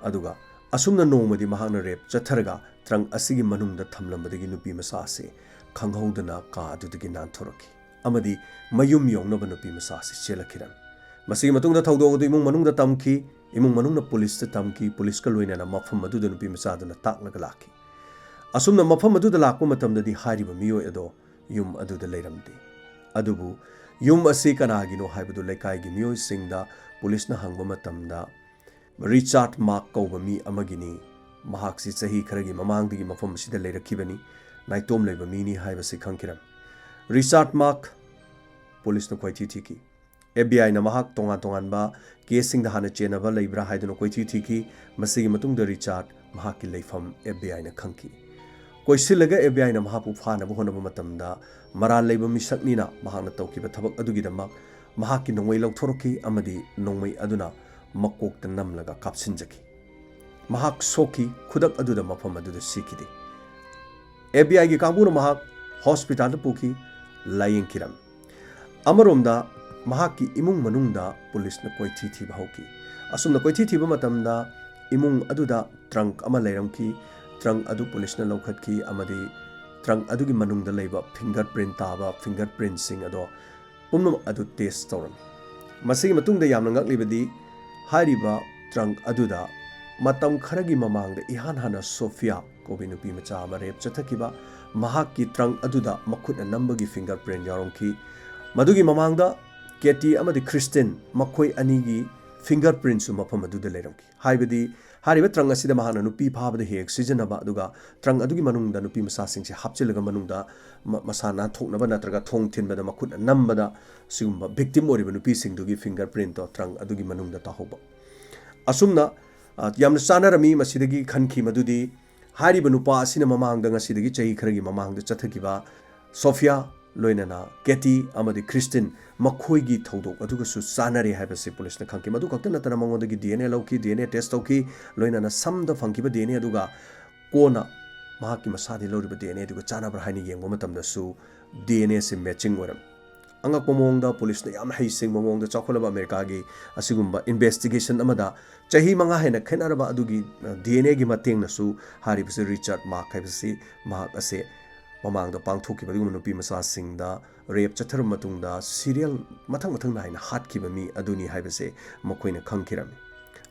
ꯑꯗꯨꯒ ꯑꯁꯨꯝꯅ ꯅꯣꯡꯃꯗꯤ ꯃꯍꯥꯛꯅ ꯔꯦꯞ ꯆꯠꯊꯔꯒ ꯇ꯭ꯔꯪꯛ ꯑꯁꯤꯒꯤ ꯃꯅꯨꯡꯗ ꯊꯝꯂꯝꯕꯗꯒꯤ ꯅꯨꯄꯤ ꯃꯆꯥ ꯑꯁꯤ ꯈꯪꯍꯧꯗꯅ ꯀꯥ ꯑꯗꯨꯗꯒꯤ ꯅꯥꯟꯊꯣꯔꯛꯈꯤ ꯑꯃꯗꯤ ꯃꯌꯨꯝ ꯌꯧꯅꯕ ꯅꯨꯄꯤ ꯃꯆꯥ ꯑꯁꯤ ꯆꯦꯜꯂꯛꯈꯤꯔꯝꯃꯤ꯫ ꯃꯁꯤꯒꯤ ꯃꯇꯨꯡꯗ ꯊꯧꯗꯣꯛ ꯑꯗꯨ ꯏꯃꯨꯡ ꯃꯅꯨꯡꯗ ꯇꯝꯈꯤ꯫ ꯏꯃꯨꯡ ꯃꯅꯨꯡꯅ ꯄꯨꯂꯤꯁꯇ ꯇꯝꯈꯤ꯫ ꯄꯨꯂꯤꯁꯀ ꯂꯣꯏꯅꯅ ꯃꯐꯝ ꯑꯗꯨꯗ ꯅꯨꯄꯤ ꯃꯆꯥꯗꯨꯅ ꯇꯥꯛꯂꯒ ꯂꯥꯛꯈꯤ꯫ ꯑꯁꯨꯝꯅ ꯃꯐꯝ ꯑꯗꯨꯗ ꯂꯥꯛꯄ ꯃꯇꯝꯗꯗꯤ ꯍꯥꯏꯔꯤꯕ ꯃꯤꯑꯣꯏ ꯑꯗꯣ ꯌꯨꯝ ꯑꯗꯨꯗ ꯂꯩꯔꯝꯗꯦ꯫ ꯑꯗꯨꯕꯨ ꯌꯨꯝ ꯑꯁꯤ ꯀꯅꯥꯒꯤꯅꯣ ꯍꯥꯏꯕꯗꯨ ꯂꯩꯀꯥꯏꯒꯤ ꯃꯤꯑꯣꯏꯁꯤꯡꯗ ꯄꯨꯂꯤꯁꯅ ꯍꯪꯕ ꯃꯇꯝꯗ, ꯔꯤꯆꯥꯔꯗ ꯃꯥꯔꯛ ꯀꯧꯕ ꯃꯤ ꯑꯃꯒꯤꯅꯤ, ꯃꯍꯥꯛꯁꯤ ꯆꯍꯤ ꯈꯔꯒꯤ ꯃꯃꯥꯡꯗꯒꯤ ꯃꯐꯝ ꯑꯁꯤꯗ ꯂꯩꯔꯛꯈꯤꯕꯅꯤ, ꯅꯥꯏꯇꯣꯝ ꯂꯩꯕ ꯃꯤꯅꯤ ꯍꯥꯏꯕꯁꯤ ꯈꯪꯈꯤꯔꯝꯃꯤ꯫ ꯔꯤꯆꯥꯔꯗ ꯃꯥꯔꯛ ꯄꯨꯂꯤꯁꯅ ꯀꯣꯏꯊꯤ ꯊꯤꯈꯤ꯫ ꯑꯦꯐ ꯕꯤ ꯑꯥꯏꯅ ꯃꯍꯥꯛ ꯇꯣꯉꯥꯟ ꯇꯣꯉꯥꯟꯕ ꯀꯦꯁꯁꯤꯡꯗ ꯍꯥꯟꯅ ꯆꯦꯟꯅꯕ ꯂꯩꯕ꯭ꯔꯥ ꯍꯥꯏꯗꯨꯅ ꯀꯣꯏꯊꯤ ꯊꯤꯈꯤ꯫ ꯃꯁꯤꯒꯤ ꯃꯇꯨꯡꯗ ꯔꯤꯆꯥꯔꯗ ꯃꯍꯥꯛꯀꯤ ꯂꯩꯐꯝ ꯑꯦꯐ ꯕꯤ ꯑꯥꯏꯅ ꯈꯪꯈꯤ꯫ ꯀꯣꯏꯁꯤꯜꯂꯒ ꯑꯦꯐ ꯕꯤ ꯑꯥꯏꯅ ꯃꯍꯥꯛꯄꯨ ꯐꯥꯅꯕ ꯍꯣꯠꯅꯕ ꯃꯇꯝꯗ ꯃꯔꯥꯜ ꯂꯩꯕ ꯃꯤꯁꯛꯅꯤꯅ ꯃꯍꯥꯛꯅ ꯇꯧꯈꯤꯕ ꯊꯕꯛ ꯑꯗꯨꯒꯤꯗꯃꯛ ꯃꯍꯥꯛꯀꯤ ꯅꯣꯡꯃꯩ ꯂꯧꯊꯣꯔꯛꯈꯤ ꯑꯃꯗꯤ ꯅꯣꯡꯃꯩ ꯑꯗꯨꯅ ꯃꯀꯣꯛꯇ ꯅꯝꯂꯒ ꯀꯥꯞꯁꯤꯟꯖꯈꯤ꯫ ꯃꯍꯥꯛ ꯁꯣꯛꯈꯤ, ꯈꯨꯗꯛ ꯑꯗꯨꯗ ꯃꯐꯝ ꯑꯗꯨꯗ ꯁꯤꯈꯤꯗꯦ꯫ ꯑꯦꯐ ꯕꯤ ꯑꯥꯏꯒꯤ ꯀꯥꯡꯕꯨꯅ ꯃꯍꯥꯛ ꯍꯣꯁꯄꯤꯇꯥꯜꯗ ꯄꯨꯈꯤ, ꯂꯥꯌꯦꯡꯈꯤꯔꯝꯃꯤ꯫ ꯑꯃꯔꯣꯝꯗ ꯃꯍꯥꯛꯀꯤ ꯏꯃꯨꯡ ꯃꯅꯨꯡꯗ ꯄꯨꯂꯤꯁꯅ ꯀꯣꯏꯊꯤ ꯊꯤꯕ ꯍꯧꯈꯤ꯫ ꯑꯁꯨꯝꯅ ꯀꯣꯏꯊꯤ ꯊꯤꯕ ꯃꯇꯝꯗ ꯏꯃꯨꯡ ꯑꯗꯨꯗ ꯇ꯭ꯔꯪꯛ ꯑꯃ ꯂꯩꯔꯝꯈꯤ꯫ ꯇ꯭ꯔꯪꯛ ꯑꯗꯨ ꯄꯨꯂꯤꯁꯅ ꯂꯧꯈꯠꯈꯤ ꯑꯃꯗꯤ ꯇ꯭ꯔꯪꯛ ꯑꯗꯨꯒꯤ ꯃꯅꯨꯡꯗ ꯂꯩꯕ ꯐꯤꯡꯒꯔ ꯄ꯭ꯔꯤꯟ ꯇꯥꯕ ꯐꯤꯡꯒꯔ ꯄ꯭ꯔꯤꯟꯁꯤꯡ ꯑꯗꯣ ꯄꯨꯝꯅꯃꯛ ꯑꯗꯨ ꯇꯦꯁ ꯇꯧꯔꯝꯃꯤ꯫ ꯃꯁꯤꯒꯤ ꯃꯇꯨꯡꯗ ꯌꯥꯝꯅ ꯉꯛꯂꯤꯕꯗꯤ, ꯍꯥꯏꯔꯤꯕ ꯇ꯭ꯔꯪꯛ ꯑꯗꯨꯗ ꯃꯇꯝ ꯈꯔꯒꯤ ꯃꯃꯥꯡꯗ ꯏꯍꯥꯟ ꯍꯥꯟꯅ ꯁꯣꯐꯤꯌꯥ ꯀꯧꯕꯤ ꯅꯨꯄꯤ ꯃꯆꯥ ꯑꯃ ꯔꯦꯞ ꯆꯠꯊꯈꯤꯕ, ꯃꯍꯥꯛꯀꯤ ꯇ꯭ꯔꯪꯛ ꯑꯗꯨꯗ ꯃꯈꯨꯠꯅ ꯅꯝꯕꯒꯤ ꯐꯤꯡꯒꯔ ꯄ꯭ꯔꯤꯟ ꯌꯥꯎꯔꯝꯈꯤ꯫ ꯃꯗꯨꯒꯤ ꯃꯃꯥꯡꯗ ꯀꯦꯇꯤ ꯑꯃꯗꯤ ꯈ꯭ꯔꯤꯁꯇꯤꯟ, ꯃꯈꯣꯏ ꯑꯅꯤꯒꯤ ꯐꯤꯡꯒꯔ ꯄ꯭ꯔꯤꯟꯁꯨ ꯃꯐꯝ ꯑꯗꯨꯗ ꯂꯩꯔꯝꯈꯤ꯫ ꯍꯥꯏꯕꯗꯤ ꯍꯥꯏꯔꯤꯕ ꯇ꯭ꯔꯪꯛ ꯑꯁꯤꯗ ꯃꯍꯥꯛꯅ ꯅꯨꯄꯤ ꯐꯥꯕꯗ ꯍꯦꯛ ꯍꯦꯛ ꯁꯤꯖꯤꯟꯅꯕ, ꯑꯗꯨꯒ ꯇ꯭ꯔꯪꯛ ꯑꯗꯨꯒꯤ ꯃꯅꯨꯡꯗ ꯅꯨꯄꯤ ꯃꯆꯥꯁꯤꯡꯁꯦ ꯍꯥꯞꯆꯤꯜꯂꯒ ꯃꯅꯨꯡꯗ ꯃ-, ꯃꯁꯥ ꯅꯥꯟꯊꯣꯛꯅꯕ ꯅꯠꯇ꯭ꯔꯒ ꯊꯣꯡ ꯊꯤꯟꯕꯗ ꯃꯈꯨꯠꯅ ꯅꯝꯕꯗ ꯁꯤꯒꯨꯝꯕ ꯚꯤꯛꯇꯤꯝ ꯑꯣꯏꯔꯤꯕ ꯅꯨꯄꯤꯁꯤꯡꯗꯨꯒꯤ ꯐꯤꯡꯒꯔ ꯄ꯭ꯔꯤꯟꯠꯇꯣ ꯇ꯭ꯔꯪꯛ ꯑꯗꯨꯒꯤ ꯃꯅꯨꯡꯗ ꯇꯥꯍꯧꯕ꯫ ꯑꯁꯨꯝꯅ, ꯑ, ꯌꯥꯝꯅ ꯆꯥꯟꯅꯔꯝꯃꯤ꯫ ꯃꯁꯤꯗꯒꯤ ꯈꯟꯈꯤ ꯃꯗꯨꯗꯤ ꯍꯥꯏꯔꯤꯕ ꯅꯨꯄꯥ ꯑꯁꯤꯅ ꯃꯃꯥꯡꯗ, ꯉꯁꯤꯗꯒꯤ ꯆꯍꯤ ꯈꯔꯒꯤ ꯃꯃꯥꯡꯗ ꯆꯠꯊꯈꯤꯕ ꯁꯣꯐꯤꯌꯥ ꯂꯣꯏꯅꯅ ꯀꯦꯇꯤ ꯑꯃꯗꯤ ꯈ꯭ꯔꯤꯁꯇꯤꯟ ꯃꯈꯣꯏꯒꯤ ꯊꯧꯗꯣꯛ ꯑꯗꯨꯒꯁꯨ ꯆꯥꯟꯅꯔꯦ ꯍꯥꯏꯕꯁꯤ ꯄꯨꯂꯤꯁꯅ ꯈꯪꯈꯤ꯫ ꯃꯗꯨ ꯈꯛꯇ ꯅꯠꯇꯅ ꯃꯉꯣꯟꯗꯒꯤ ꯗꯤ ꯑꯦꯟ ꯑꯦ ꯂꯧꯈꯤ, ꯗꯤ ꯑꯦꯟ ꯑꯦ ꯇꯦꯁ ꯇꯧꯈꯤ, ꯂꯣꯏꯅꯅ ꯁꯝꯗ ꯐꯪꯈꯤꯕ ꯗꯤ ꯑꯦꯟ ꯑꯦ ꯑꯗꯨꯒ ꯀꯣꯟꯅ ꯃꯍꯥꯛꯀꯤ ꯃꯁꯥꯗꯒꯤ ꯂꯧꯔꯤꯕ ꯗꯤ ꯑꯦꯟ ꯑꯦ ꯑꯗꯨꯒ ꯆꯥꯟꯅꯕ꯭ꯔꯥ ꯍꯥꯏꯅ ꯌꯦꯡꯕ ꯃꯇꯝꯗꯁꯨ ꯗꯤ ꯑꯦꯟ ꯑꯦꯁꯤ ꯃꯦꯆꯤꯡ ꯑꯣꯏꯔꯝꯃꯤ꯫ ꯑꯉꯛꯄ ꯃꯑꯣꯡꯗ ꯄꯨꯂꯤꯁꯅ ꯌꯥꯝꯅ ꯍꯩꯁꯤꯡꯕ ꯃꯑꯣꯡꯗ ꯆꯥꯎꯈꯠꯂꯕ ꯑꯃꯦꯔꯤꯀꯥꯒꯤ ꯑꯁꯤꯒꯨꯝꯕ ꯏꯟꯚꯦꯁꯇꯤꯒꯦꯁꯟ ꯑꯃꯗ ꯆꯍꯤ ꯃꯉꯥ ꯍꯦꯟꯅ ꯈꯦꯠꯅꯔꯕ ꯑꯗꯨꯒꯤ, ꯑ, ꯗꯤ ꯑꯦꯟ ꯑꯦꯒꯤ ꯃꯇꯦꯡꯅꯁꯨ ꯍꯥꯏꯔꯤꯕꯁꯤ ꯔꯤꯆꯥꯔꯗ ꯃꯥꯔꯛ ꯍꯥꯏꯕꯁꯤ ꯃꯍꯥꯛ ꯑꯁꯦ ꯃꯃꯥꯡꯗ ꯄꯥꯡꯊꯣꯛꯈꯤꯕ ꯑꯗꯨꯒꯨꯝꯕ ꯅꯨꯄꯤ ꯃꯆꯥꯁꯤꯡꯗ ꯔꯦꯞ ꯆꯠꯊꯔꯕ ꯃꯇꯨꯡꯗ ꯁꯤꯔꯤꯌꯦꯜ ꯃꯊꯪ ꯃꯊꯪ ꯅꯥꯏꯅ ꯍꯥꯠꯈꯤꯕ ꯃꯤ ꯑꯗꯨꯅꯤ ꯍꯥꯏꯕꯁꯦ ꯃꯈꯣꯏꯅ ꯈꯪꯈꯤꯔꯝꯃꯤ꯫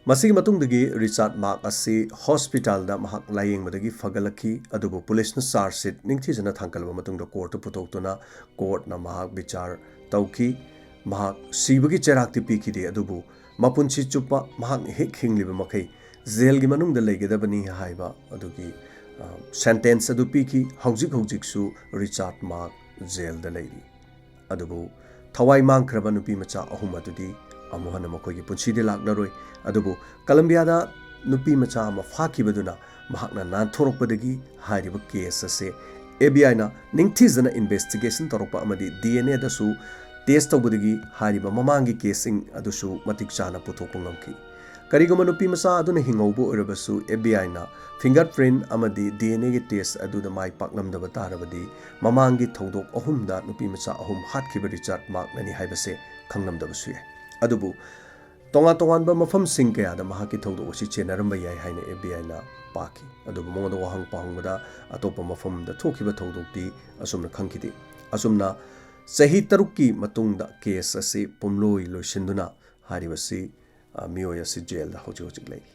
ꯃꯁꯤꯒꯤ ꯃꯇꯨꯡꯗꯒꯤ ꯔꯤꯆꯥꯔꯗ ꯃꯥꯔꯛ ꯑꯁꯤ ꯍꯣꯁꯄꯤꯇꯥꯜꯗ ꯃꯍꯥꯛ ꯂꯥꯌꯦꯡꯕꯗꯒꯤ ꯐꯒꯠꯂꯛꯈꯤ, ꯑꯗꯨꯕꯨ ꯄꯨꯂꯤꯁꯅ ꯆꯥꯔꯖ ꯁꯤꯠ ꯅꯤꯡꯊꯤꯖꯅ ꯊꯥꯡꯒꯠꯂꯕ ꯃꯇꯨꯡꯗ ꯀꯣꯔꯠꯇ ꯄꯨꯊꯣꯛꯇꯨꯅ ꯀꯣꯔꯠꯅ ꯃꯍꯥꯛ ꯕꯤꯆꯥꯔ ꯇꯧꯈꯤ꯫ ꯃꯍꯥꯛ ꯁꯤꯕꯒꯤ ꯆꯩꯔꯥꯛꯇꯤ ꯄꯤꯈꯤꯗꯦ, ꯑꯗꯨꯕꯨ ꯃꯄꯨꯟꯁꯤ ꯆꯨꯞꯄ ꯃꯍꯥꯛꯅ ꯍꯦꯛ ꯍꯤꯡꯂꯤꯕ ꯃꯈꯩ ꯖꯦꯜꯒꯤ ꯃꯅꯨꯡꯗ ꯂꯩꯒꯗꯕꯅꯤ ꯍꯥꯏꯕ ꯑꯗꯨꯒꯤ, ꯑ, ꯁꯦꯟꯇꯦꯟꯁ ꯑꯗꯨ ꯄꯤꯈꯤ꯫ ꯍꯧꯖꯤꯛ ꯍꯧꯖꯤꯛꯁꯨ ꯔꯤꯆꯥꯔꯗ ꯃꯥꯔꯛ ꯖꯦꯜꯗ ꯂꯩꯔꯤ꯫ ꯑꯗꯨꯕꯨ ꯊꯋꯥꯏ ꯃꯥꯡꯈ꯭ꯔꯕ ꯅꯨꯄꯤ ꯃꯆꯥ ꯑꯍꯨꯝ ꯑꯗꯨꯗꯤ ꯑꯃꯨꯛ ꯍꯟꯅ ꯃꯈꯣꯏꯒꯤ ꯄꯨꯟꯁꯤꯗꯤ ꯂꯥꯛꯂꯔꯣꯏ꯫ ꯑꯗꯨꯕꯨ ꯀꯂꯝꯕꯤꯌꯥꯗ ꯅꯨꯄꯤ ꯃꯆꯥ ꯑꯃ ꯐꯥꯈꯤꯕꯗꯨꯅ ꯃꯍꯥꯛꯅ ꯅꯥꯟꯊꯣꯔꯛꯄꯗꯒꯤ ꯍꯥꯏꯔꯤꯕ ꯀꯦꯁ ꯑꯁꯦ ꯑꯦ ꯕꯤ ꯑꯥꯏꯅ ꯅꯤꯡꯊꯤꯖꯅ ꯏꯟꯚꯦꯁꯇꯤꯒꯦꯁꯟ ꯇꯧꯔꯛꯄ ꯑꯃꯗꯤ ꯗꯤ ꯑꯦꯟ ꯑꯦꯗꯁꯨ ꯇꯦꯁ ꯇꯧꯕꯗꯒꯤ ꯍꯥꯏꯔꯤꯕ ꯃꯃꯥꯡꯒꯤ ꯀꯦꯁꯁꯤꯡ ꯑꯗꯨꯁꯨ ꯃꯇꯤꯛ ꯆꯥꯅ ꯄꯨꯊꯣꯛꯄ ꯉꯝꯈꯤ꯫ ꯀꯔꯤꯒꯨꯝꯕ ꯅꯨꯄꯤ ꯃꯆꯥ ꯑꯗꯨꯅ ꯍꯤꯡꯍꯧꯕ ꯑꯣꯏꯔꯕꯁꯨ, ꯑꯦꯐ ꯕꯤ ꯑꯥꯏꯅ ꯐꯤꯡꯒꯔ ꯄ꯭ꯔꯤꯟ ꯑꯃꯗꯤ ꯗꯤ ꯑꯦꯟ ꯑꯦꯒꯤ ꯇꯦꯁ ꯑꯗꯨꯗ ꯃꯥꯏ ꯄꯥꯛꯂꯝꯗꯕ ꯇꯥꯔꯕꯗꯤ, ꯃꯃꯥꯡꯒꯤ ꯊꯧꯗꯣꯛ ꯑꯍꯨꯝꯗ ꯅꯨꯄꯤ ꯃꯆꯥ ꯑꯍꯨꯝ ꯍꯥꯠꯈꯤꯕ ꯔꯤꯆꯥꯔꯗ ꯃꯥꯔꯛꯅꯅꯤ ꯍꯥꯏꯕꯁꯦ ꯈꯪꯂꯝꯗꯕꯁꯨ ꯌꯥꯏ꯫ ꯑꯗꯨꯕꯨ ꯇꯣꯉꯥꯟ ꯇꯣꯉꯥꯟꯕ ꯃꯐꯝꯁꯤꯡ ꯀꯌꯥꯗ ꯃꯍꯥꯛꯀꯤ ꯊꯧꯗꯣꯛ ꯑꯁꯤ ꯆꯦꯟꯅꯔꯝꯕ ꯌꯥꯏ ꯍꯥꯏꯅ ꯑꯦꯐ ꯕꯤ ꯑꯥꯏꯅ ꯄꯥꯈꯤ꯫ ꯑꯗꯨꯕꯨ ꯃꯉꯣꯟꯗ ꯋꯥꯍꯪ ꯄꯥꯎꯍꯪꯕꯗ ꯑꯇꯣꯞꯄ ꯃꯐꯝꯗ ꯊꯣꯛꯈꯤꯕ ꯊꯧꯗꯣꯛꯇꯤ ꯑꯁꯨꯝꯅ ꯈꯪꯈꯤꯗꯦ꯫ ꯑꯁꯨꯝꯅ ꯆꯍꯤ ꯇꯔꯨꯛꯀꯤ ꯃꯇꯨꯡꯗ ꯀꯦꯁ ꯑꯁꯤ ꯄꯨꯝꯂꯣꯏ ꯂꯣꯏꯁꯤꯟꯗꯨꯅ ꯍꯥꯏꯔꯤꯕꯁꯤ, ꯑ, ꯃꯤꯑꯣꯏ ꯑꯁꯤ ꯖꯦꯜꯗ ꯍꯧꯖꯤꯛ ꯍꯧꯖꯤꯛ ꯂꯩꯔꯤ꯫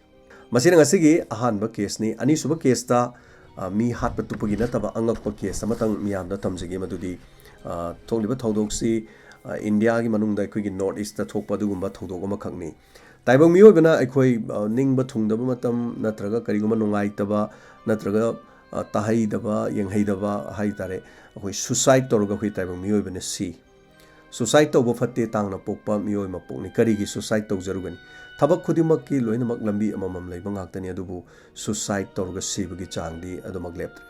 ꯃꯁꯤꯅ ꯉꯁꯤꯒꯤ ꯑꯍꯥꯟꯕ ꯀꯦꯁꯅꯤ꯫ ꯑꯅꯤꯁꯨꯕ ꯀꯦꯁꯇ, ꯑ, ꯃꯤ ꯍꯥꯠꯄ ꯇꯨꯞꯄꯒꯤ ꯅꯠꯇꯕ ꯑꯉꯛꯄ ꯀꯦꯁ ꯑꯃꯇꯪ ꯃꯤꯌꯥꯝꯗ ꯇꯝꯖꯒꯦ, ꯃꯗꯨꯗꯤ, ꯑ, ꯊꯣꯛꯂꯤꯕ ꯊꯧꯗꯣꯛꯁꯤ, ꯑ, ꯏꯟꯗꯤꯌꯥꯒꯤ ꯃꯅꯨꯡꯗ ꯑꯩꯈꯣꯏꯒꯤ ꯅꯣꯔꯠ ꯏꯁꯇ ꯊꯣꯛꯄ ꯑꯗꯨꯒꯨꯝꯕ ꯊꯧꯗꯣꯛ ꯑꯃꯈꯛꯅꯤ꯫ ꯇꯥꯏꯕꯪ ꯃꯤꯑꯣꯏꯕꯅ ꯑꯩꯈꯣꯏ, ꯑ, ꯅꯤꯡꯕ ꯊꯨꯡꯗꯕ ꯃꯇꯝ ꯅꯠꯇ꯭ꯔꯒ ꯀꯔꯤꯒꯨꯝꯕ ꯅꯨꯡꯉꯥꯏꯇꯕ ꯅꯠꯇ꯭ꯔꯒ, ꯑ, ꯇꯥꯍꯩꯗꯕ, ꯌꯦꯡꯍꯩꯗꯕ ꯍꯥꯏ ꯇꯥꯔꯦ, ꯑꯩꯈꯣꯏ ꯁꯨꯁꯥꯏꯠ ꯇꯧꯔꯒ ꯑꯩꯈꯣꯏ ꯇꯥꯏꯕꯪ ꯃꯤꯑꯣꯏꯕꯅ ꯁꯤ꯫ ꯁꯨꯁꯥꯏꯠ ꯇꯧꯕ ꯐꯠꯇꯦ, ꯇꯥꯡꯅ ꯄꯣꯛꯄ ꯃꯤꯑꯣꯏ ꯃꯄꯣꯛꯅꯤ꯫ ꯀꯔꯤꯒꯤ ꯁꯨꯁꯥꯏꯠ ꯇꯧꯖꯔꯨꯒꯅꯤ? ꯊꯕꯛ ꯈꯨꯗꯤꯡꯃꯛꯀꯤ ꯂꯣꯏꯅꯃꯛ ꯂꯝꯕꯤ ꯑꯃꯃꯝ ꯂꯩꯕ ꯉꯥꯛꯇꯅꯤ, ꯑꯗꯨꯕꯨ ꯁꯨꯁꯥꯏꯠ ꯇꯧꯔꯒ ꯁꯤꯕꯒꯤ ꯆꯥꯡꯗꯤ ꯑꯗꯨꯃꯛ ꯂꯦꯞꯇ꯭ꯔꯤ꯫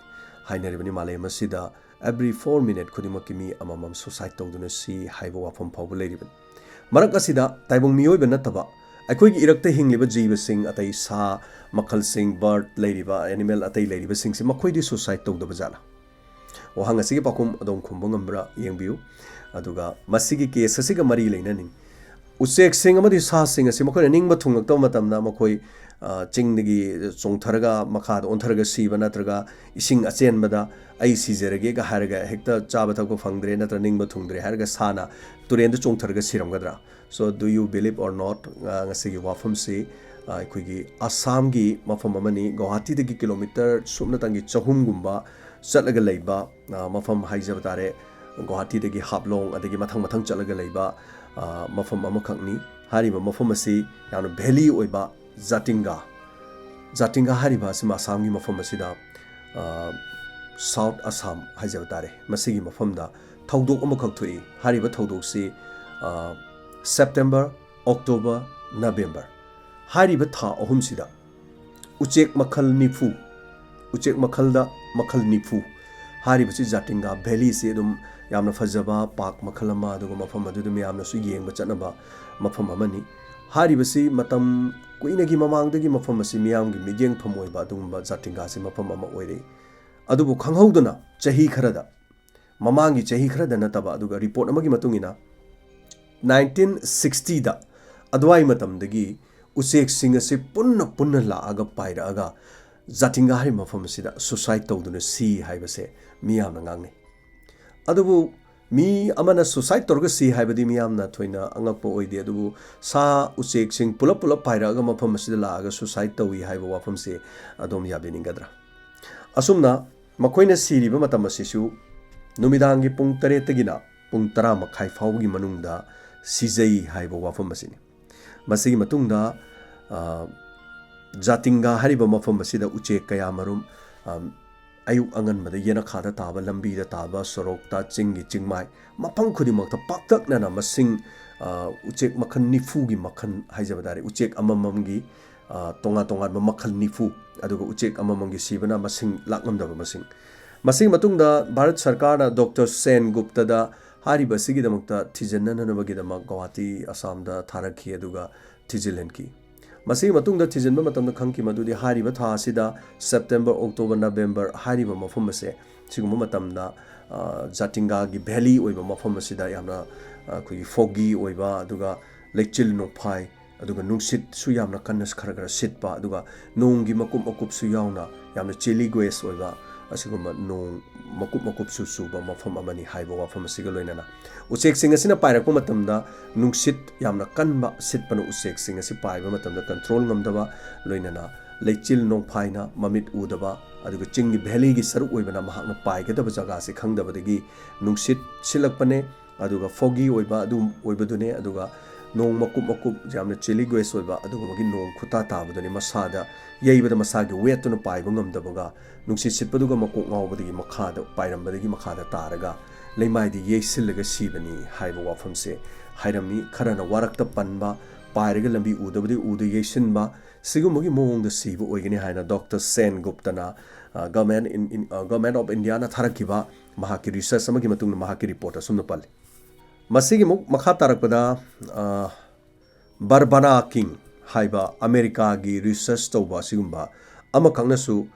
ꯍꯥꯏꯅꯔꯤꯕꯅꯤ, ꯃꯥꯂꯦꯝ ꯑꯁꯤꯗ every four minute ꯈꯨꯗꯤꯡꯃꯛꯀꯤ ꯃꯤ ꯑꯃꯃꯝ ꯁꯨꯁꯥꯏꯠ ꯇꯧꯗꯨꯅ ꯁꯤ ꯍꯥꯏꯕ ꯋꯥꯐꯝ ꯐꯥꯎꯕ ꯂꯩꯔꯤꯕꯅꯤ꯫ ꯃꯔꯛ ꯑꯁꯤꯗ ꯇꯥꯏꯕꯪ ꯃꯤꯑꯣꯏꯕ ꯅꯠꯇꯕ ꯑꯩꯈꯣꯏꯒꯤ ꯏꯔꯛꯇ ꯍꯤꯡꯂꯤꯕ ꯖꯤꯕꯁꯤꯡ, ꯑꯇꯩ ꯁꯥ ꯃꯈꯜꯁꯤꯡ, ꯕꯥꯔꯗ ꯂꯩꯔꯤꯕ, ꯑꯦꯅꯤꯃꯦꯜ ꯑꯇꯩ ꯂꯩꯔꯤꯕꯁꯤꯡꯁꯤ ꯃꯈꯣꯏꯗꯤ ꯁꯨꯁꯥꯏꯠ ꯇꯧꯗꯕ ꯖꯥꯠꯂꯥ? ꯋꯥꯍꯪ ꯑꯁꯤꯒꯤ ꯄꯥꯎꯈꯨꯝ ꯑꯗꯣꯝ ꯈꯨꯝꯕ ꯉꯝꯕ꯭ꯔꯥ ꯌꯦꯡꯕꯤꯌꯨ꯫ ꯑꯗꯨꯒ ꯃꯁꯤꯒꯤ ꯀꯦꯁ ꯑꯁꯤꯒ ꯃꯔꯤ ꯂꯩꯅꯅꯤ꯫ ꯎꯆꯦꯛꯁꯤꯡ ꯑꯃꯗꯤ ꯁꯥꯁꯤꯡ ꯑꯁꯤ ꯃꯈꯣꯏꯅ ꯅꯤꯡꯕ ꯊꯨꯡꯂꯛꯇꯕ ꯃꯇꯝꯗ ꯃꯈꯣꯏ, ꯑ, ꯆꯤꯡꯗꯒꯤ ꯆꯣꯡꯊꯔꯒ ꯃꯈꯥꯗ ꯑꯣꯟꯊꯔꯒ ꯁꯤꯕ ꯅꯠꯇ꯭ꯔꯒ ꯏꯁꯤꯡ ꯑꯆꯦꯟꯕꯗ "ꯑꯩ ꯁꯤꯖꯔꯒꯦꯒ" ꯍꯥꯏꯔꯒ ꯍꯦꯛꯇ ꯆꯥꯕ ꯊꯛꯄ ꯐꯪꯗ꯭ꯔꯦ ꯅꯠꯇ꯭ꯔꯒ ꯅꯤꯡꯕ ꯊꯨꯡꯗ꯭ꯔꯦ ꯍꯥꯏꯔꯒ ꯁꯥꯅ ꯇꯨꯔꯦꯟꯗ ꯆꯣꯡꯊꯔꯒ ꯁꯤꯔꯝꯒꯗ꯭ꯔꯥ? So, do you believe or not? ꯑ, ꯉꯁꯤꯒꯤ ꯋꯥꯐꯝꯁꯤ, ꯑ, ꯑꯩꯈꯣꯏꯒꯤ ꯑꯁꯥꯝꯒꯤ ꯃꯐꯝ ꯑꯃꯅꯤ꯫ ꯒꯧꯍꯥꯇꯤꯗꯒꯤ ꯀꯤꯂꯣꯃꯤꯇꯔ ꯁꯨꯞꯅꯇꯪꯒꯤ ꯆꯍꯨꯝꯒꯨꯝꯕ ꯆꯠꯂꯒ ꯂꯩꯕ, ꯑ, ꯃꯐꯝ ꯍꯥꯏꯖꯕ ꯇꯥꯔꯦ꯫ ꯒꯧꯍꯥꯇꯤꯗꯒꯤ ꯍꯥꯐꯂꯣꯡ, ꯑꯗꯒꯤ ꯃꯊꯪ ꯃꯊꯪ ꯆꯠꯂꯒ ꯂꯩꯕ, ꯑ, ꯃꯐꯝ ꯑꯃꯈꯛꯅꯤ꯫ ꯍꯥꯏꯔꯤꯕ ꯃꯐꯝ ꯑꯁꯤ ꯌꯥꯝꯅ ꯚꯦꯂꯤ ꯑꯣꯏꯕ ꯖꯥꯇꯤꯡꯒꯥ, ꯖꯥꯇꯤꯡꯒꯥ ꯍꯥꯏꯔꯤꯕ ꯑꯁꯤ ꯑꯁꯥꯝꯒꯤ ꯃꯐꯝ ꯑꯁꯤꯗ, ꯑ, ꯁꯥꯎꯠ ꯑꯁꯥꯝ ꯍꯥꯏꯖꯕ ꯇꯥꯔꯦ, ꯃꯁꯤꯒꯤ ꯃꯐꯝꯗ ꯊꯧꯗꯣꯛ ꯑꯃꯈꯛ ꯊꯣꯛꯏ꯫ ꯍꯥꯏꯔꯤꯕ ꯊꯧꯗꯣꯛꯁꯤ, ꯑ, ꯁꯦꯞꯇꯦꯝꯕꯔ, ꯑꯣꯛꯇꯣꯕꯔ, ꯅꯕꯦꯝꯕꯔ ꯍꯥꯏꯔꯤꯕ ꯊꯥ ꯑꯍꯨꯝꯁꯤꯗ ꯎꯆꯦꯛ ꯃꯈꯜ ꯅꯤꯐꯨ, ꯎꯆꯦꯛ ꯃꯈꯜꯗ ꯃꯈꯜ ꯅꯤꯐꯨ, ꯍꯥꯏꯔꯤꯕꯁꯤ ꯖꯥꯇꯤꯡꯒꯥ ꯚꯦꯂꯤꯁꯤ ꯑꯗꯨꯝ ꯌꯥꯝꯅ ꯐꯖꯕ ꯄꯥꯔꯛ ꯃꯈꯜ ꯑꯃ, ꯑꯗꯨꯒ ꯃꯐꯝ ꯑꯗꯨꯗ ꯃꯤꯌꯥꯝꯅꯁꯨ ꯌꯦꯡꯕ ꯆꯠꯅꯕ ꯃꯐꯝ ꯑꯃꯅꯤ꯫ ꯍꯥꯏꯔꯤꯕꯁꯤ ꯃꯇꯝ ꯀꯨꯏꯅꯒꯤ ꯃꯃꯥꯡꯗꯒꯤ ꯃꯐꯝ ꯑꯁꯤ ꯃꯤꯌꯥꯝꯒꯤ ꯃꯤꯠꯌꯦꯡꯐꯝ ꯑꯣꯏꯕ ꯑꯗꯨꯒꯨꯝꯕ ꯖꯥꯇꯤꯡꯒꯥꯁꯤ ꯃꯐꯝ ꯑꯃ ꯑꯣꯏꯔꯛꯏ꯫ ꯑꯗꯨꯕꯨ ꯈꯪꯍꯧꯗꯅ ꯆꯍꯤ ꯈꯔꯗ, ꯃꯃꯥꯡꯒꯤ ꯆꯍꯤ ꯈꯔꯗ ꯅꯠꯇꯕ, ꯑꯗꯨꯒ ꯔꯤꯄꯣꯔꯠ ꯑꯃꯒꯤ ꯃꯇꯨꯡ ꯏꯟꯅ ꯅꯥꯏꯟꯇꯤꯟ ꯁꯤꯛꯁꯇꯤꯗ ꯑꯗꯨꯋꯥꯏ ꯃꯇꯝꯗꯒꯤ ꯎꯆꯦꯛꯁꯤꯡ ꯑꯁꯤ ꯄꯨꯟꯅ ꯄꯨꯟꯅ ꯂꯥꯛꯑꯒ ꯄꯥꯏꯔꯛꯑꯒ ꯖꯥꯇꯤꯡꯒꯥ ꯍꯥꯏꯔꯤꯕ ꯃꯐꯝ ꯑꯁꯤꯗ ꯁꯨꯁꯥꯏꯠ ꯇꯧꯗꯨꯅ ꯁꯤ ꯍꯥꯏꯕꯁꯦ ꯃꯤ ꯌꯥꯝꯅ ꯉꯥꯡꯅꯩ꯫ ꯑꯗꯨꯕꯨ ꯃꯤ ꯑꯃꯅ ꯁꯨꯁꯥꯏꯠ ꯇꯧꯔꯒ ꯁꯤ ꯍꯥꯏꯕꯗꯤ ꯃꯤꯌꯥꯝꯅ ꯊꯣꯏꯅ ꯑꯉꯛꯄ ꯑꯣꯏꯗꯦ, ꯑꯗꯨꯕꯨ ꯁꯥ ꯎꯆꯦꯛꯁꯤꯡ ꯄꯨꯂꯞ ꯄꯨꯂꯞ ꯄꯥꯏꯔꯛꯑꯒ ꯃꯐꯝ ꯑꯁꯤꯗ ꯂꯥꯛꯑꯒ ꯁꯨꯁꯥꯏꯠ ꯇꯧꯏ ꯍꯥꯏꯕ ꯋꯥꯐꯝꯁꯦ ꯑꯗꯣꯝ ꯌꯥꯕꯤꯅꯤꯡꯒꯗ꯭ꯔꯥ? ꯑꯁꯨꯝꯅ ꯃꯈꯣꯏꯅ ꯁꯤꯔꯤꯕ ꯃꯇꯝ ꯑꯁꯤꯁꯨ ꯅꯨꯃꯤꯗꯥꯡꯒꯤ ꯄꯨꯡ ꯇꯔꯦꯠꯇꯒꯤꯅ ꯄꯨꯡ ꯇꯔꯥ ꯃꯈꯥꯏ ꯐꯥꯎꯕꯒꯤ ꯃꯅꯨꯡꯗ ꯁꯤꯖꯩ ꯍꯥꯏꯕ ꯋꯥꯐꯝ ꯑꯁꯤꯅꯤ꯫ ꯃꯁꯤꯒꯤ ꯃꯇꯨꯡꯗ, ꯑ, ꯖꯥꯇꯤꯡꯒꯥ ꯍꯥꯏꯔꯤꯕ ꯃꯐꯝ ꯑꯁꯤꯗ ꯎꯆꯦꯛ ꯀꯌꯥ ꯃꯔꯨꯝ, ꯑ, ꯑꯌꯨꯛ ꯑꯉꯟꯕꯗ ꯌꯦꯅꯈꯥꯗ ꯇꯥꯕ, ꯂꯝꯕꯤꯗ ꯇꯥꯕ, ꯁꯣꯔꯣꯛꯇ, ꯆꯤꯡꯒꯤ ꯆꯤꯡꯃꯥꯏ, ꯃꯐꯝ ꯈꯨꯗꯤꯡꯃꯛꯇ ꯄꯥꯛꯇꯛꯅꯅ ꯃꯁꯤꯡ, ꯑ, ꯎꯆꯦꯛ ꯃꯈꯜ ꯅꯤꯐꯨꯒꯤ ꯃꯈꯜ ꯍꯥꯏꯖꯕ ꯇꯥꯔꯦ, ꯎꯆꯦꯛ ꯑꯃꯃꯝꯒꯤ, ꯑ, ꯇꯣꯉꯥꯟ ꯇꯣꯉꯥꯟꯕ ꯃꯈꯜ ꯅꯤꯐꯨ, ꯑꯗꯨꯒ ꯎꯆꯦꯛ ꯑꯃꯃꯝꯒꯤ ꯁꯤꯕꯅ ꯃꯁꯤꯡ ꯂꯥꯛ ꯉꯝꯗꯕ ꯃꯁꯤꯡ꯫ ꯃꯁꯤꯒꯤ ꯃꯇꯨꯡꯗ ꯚꯥꯔꯠ ꯁꯔꯀꯥꯔꯅ ꯗꯣꯛꯇꯔ ꯁꯦꯟ ꯒꯨꯞꯇꯗ ꯍꯥꯏꯔꯤꯕ ꯑꯁꯤꯒꯤꯗꯃꯛꯇ ꯊꯤꯖꯤꯟꯅꯅꯕꯒꯤꯗꯃꯛ ꯒꯧꯍꯥꯇꯤ, ꯑꯁꯥꯝꯗ ꯊꯥꯔꯛꯈꯤ, ꯑꯗꯨꯒ ꯊꯤꯖꯤꯜꯍꯟꯈꯤ꯫ ꯃꯁꯤꯒꯤ ꯃꯇꯨꯡꯗ ꯊꯤꯖꯤꯟꯕ ꯃꯇꯝꯗ ꯈꯪꯈꯤ ꯃꯗꯨꯗꯤ ꯍꯥꯏꯔꯤꯕ ꯊꯥ ꯑꯁꯤꯗ, ꯁꯦꯞꯇꯦꯝꯕꯔ, ꯑꯣꯛꯇꯣꯕꯔ, ꯅꯕꯦꯝꯕꯔ ꯍꯥꯏꯔꯤꯕ ꯃꯐꯝ ꯑꯁꯦ ꯁꯤꯒꯨꯝꯕ ꯃꯇꯝꯗ, ꯑ, ꯖꯥꯇꯤꯡꯒꯥꯒꯤ ꯚꯦꯂꯤ ꯑꯣꯏꯕ ꯃꯐꯝ ꯑꯁꯤꯗ ꯌꯥꯝꯅ, ꯑ, ꯑꯩꯈꯣꯏꯒꯤ ꯐꯣꯒꯤ ꯑꯣꯏꯕ, ꯑꯗꯨꯒ ꯂꯩꯆꯤꯜ ꯅꯣꯡꯐꯥꯏ, ꯑꯗꯨꯒ ꯅꯨꯡꯁꯤꯠꯁꯨ ꯌꯥꯝꯅ ꯀꯟꯅ ꯈꯔ ꯈꯔ ꯁꯤꯠꯄ, ꯑꯗꯨꯒ ꯅꯣꯡꯒꯤ ꯃꯀꯨꯞ ꯃꯀꯨꯞꯁꯨ ꯌꯥꯎꯅ ꯌꯥꯝꯅ ꯆꯤꯂꯤ ꯒ꯭ꯋꯦꯁ ꯑꯣꯏꯕ ꯑꯁꯤꯒꯨꯝꯕ ꯅꯣꯡ ꯃꯀꯨꯞ ꯃꯀꯨꯞꯁꯨ ꯆꯨꯕ ꯃꯐꯝ ꯑꯃꯅꯤ ꯍꯥꯏꯕ ꯋꯥꯐꯝ ꯑꯁꯤꯒ ꯂꯣꯏꯅꯅ ꯎꯆꯦꯛꯁꯤꯡ ꯑꯁꯤꯅ ꯄꯥꯏꯔꯛꯄ ꯃꯇꯝꯗ ꯅꯨꯡꯁꯤꯠ ꯌꯥꯝꯅ ꯀꯟꯕ ꯁꯤꯠꯄꯅ ꯎꯆꯦꯛꯁꯤꯡ ꯑꯁꯤ ꯄꯥꯏꯕ ꯃꯇꯝꯗ ꯀꯟꯇ꯭ꯔꯣꯜ ꯉꯝꯗꯕ, ꯂꯣꯏꯅꯅ ꯂꯩꯆꯤꯜ ꯅꯣꯡꯐꯥꯏꯅ ꯃꯃꯤꯠ ꯎꯗꯕ, ꯑꯗꯨꯒ ꯆꯤꯡꯒꯤ ꯚꯦꯂꯤꯒꯤ ꯁꯔꯨꯛ ꯑꯣꯏꯕꯅ ꯃꯍꯥꯛꯅ ꯄꯥꯏꯒꯗꯕ ꯖꯒꯥꯁꯤ ꯈꯪꯗꯕꯗꯒꯤ ꯅꯨꯡꯁꯤꯠ ꯁꯤꯜꯂꯛꯄꯅꯦ꯫ ꯑꯗꯨꯒ ꯐꯣꯒꯤ ꯑꯣꯏꯕ ꯑꯗꯨ ꯑꯣꯏꯕꯗꯨꯅꯦ, ꯑꯗꯨꯒ ꯅꯣꯡ ꯃꯀꯨꯞ ꯃꯀꯨꯞ ꯌꯥꯝꯅ ꯆꯤꯂꯤ ꯒ꯭ꯋꯦꯁ ꯑꯣꯏꯕ ꯑꯗꯨꯒꯨꯝꯕꯒꯤ ꯅꯣꯡ ꯈꯨꯇꯥ ꯇꯥꯕꯗꯨꯅꯤ ꯃꯁꯥꯗ ꯌꯩꯕꯗ ꯃꯁꯥꯒꯤ ꯋꯦꯠꯇꯨꯅ ꯄꯥꯏꯕ ꯉꯝꯗꯕꯒ ꯅꯨꯡꯁꯤꯠ ꯁꯤꯠꯄꯗꯨꯒ ꯃꯀꯣꯛ ꯉꯥꯎꯕꯗꯒꯤ ꯃꯈꯥꯗ, ꯄꯥꯏꯔꯝꯕꯗꯒꯤ ꯃꯈꯥꯗ ꯇꯥꯔꯒ ꯂꯩꯃꯥꯏꯗ ꯌꯩꯁꯤꯜꯂꯒ ꯁꯤꯕꯅꯤ ꯍꯥꯏꯕ ꯋꯥꯐꯝꯁꯦ ꯍꯥꯏꯔꯝꯃꯤ꯫ ꯈꯔꯅ ꯋꯥꯔꯛꯇ ꯄꯟꯕ, ꯄꯥꯏꯔꯒ ꯂꯝꯕꯤ ꯎꯗꯕꯗꯤ ꯎꯗ ꯌꯩꯁꯤꯟꯕ, ꯁꯤꯒꯨꯝꯕꯒꯤ ꯃꯑꯣꯡꯗ ꯁꯤꯕ ꯑꯣꯏꯒꯅꯤ ꯍꯥꯏꯅ ꯗꯣꯛꯇꯔ ꯁꯦꯟ ꯒꯨꯞꯇꯅ, ꯑ, Government in, in, ꯑ, Government of Indiaꯅ ꯊꯥꯔꯛꯈꯤꯕ ꯃꯍꯥꯛꯀꯤ research ꯑꯃꯒꯤ ꯃꯇꯨꯡꯗ ꯃꯍꯥꯛꯀꯤ report ꯑꯁꯨꯝꯅ ꯄꯜꯂꯤ꯫ ꯃꯁꯤꯒꯤ ꯑꯃꯨꯛ ꯃꯈꯥ ꯇꯥꯔꯛꯄꯗ, ꯑ, ꯕꯔꯕꯅꯥ ꯀꯤꯡ ꯍꯥꯏꯕ ꯑꯃꯦꯔꯤꯀꯥꯒꯤ research ꯇꯧꯕ ꯑꯁꯤꯒꯨꯝꯕ ꯑꯃꯈꯛꯅꯁꯨ,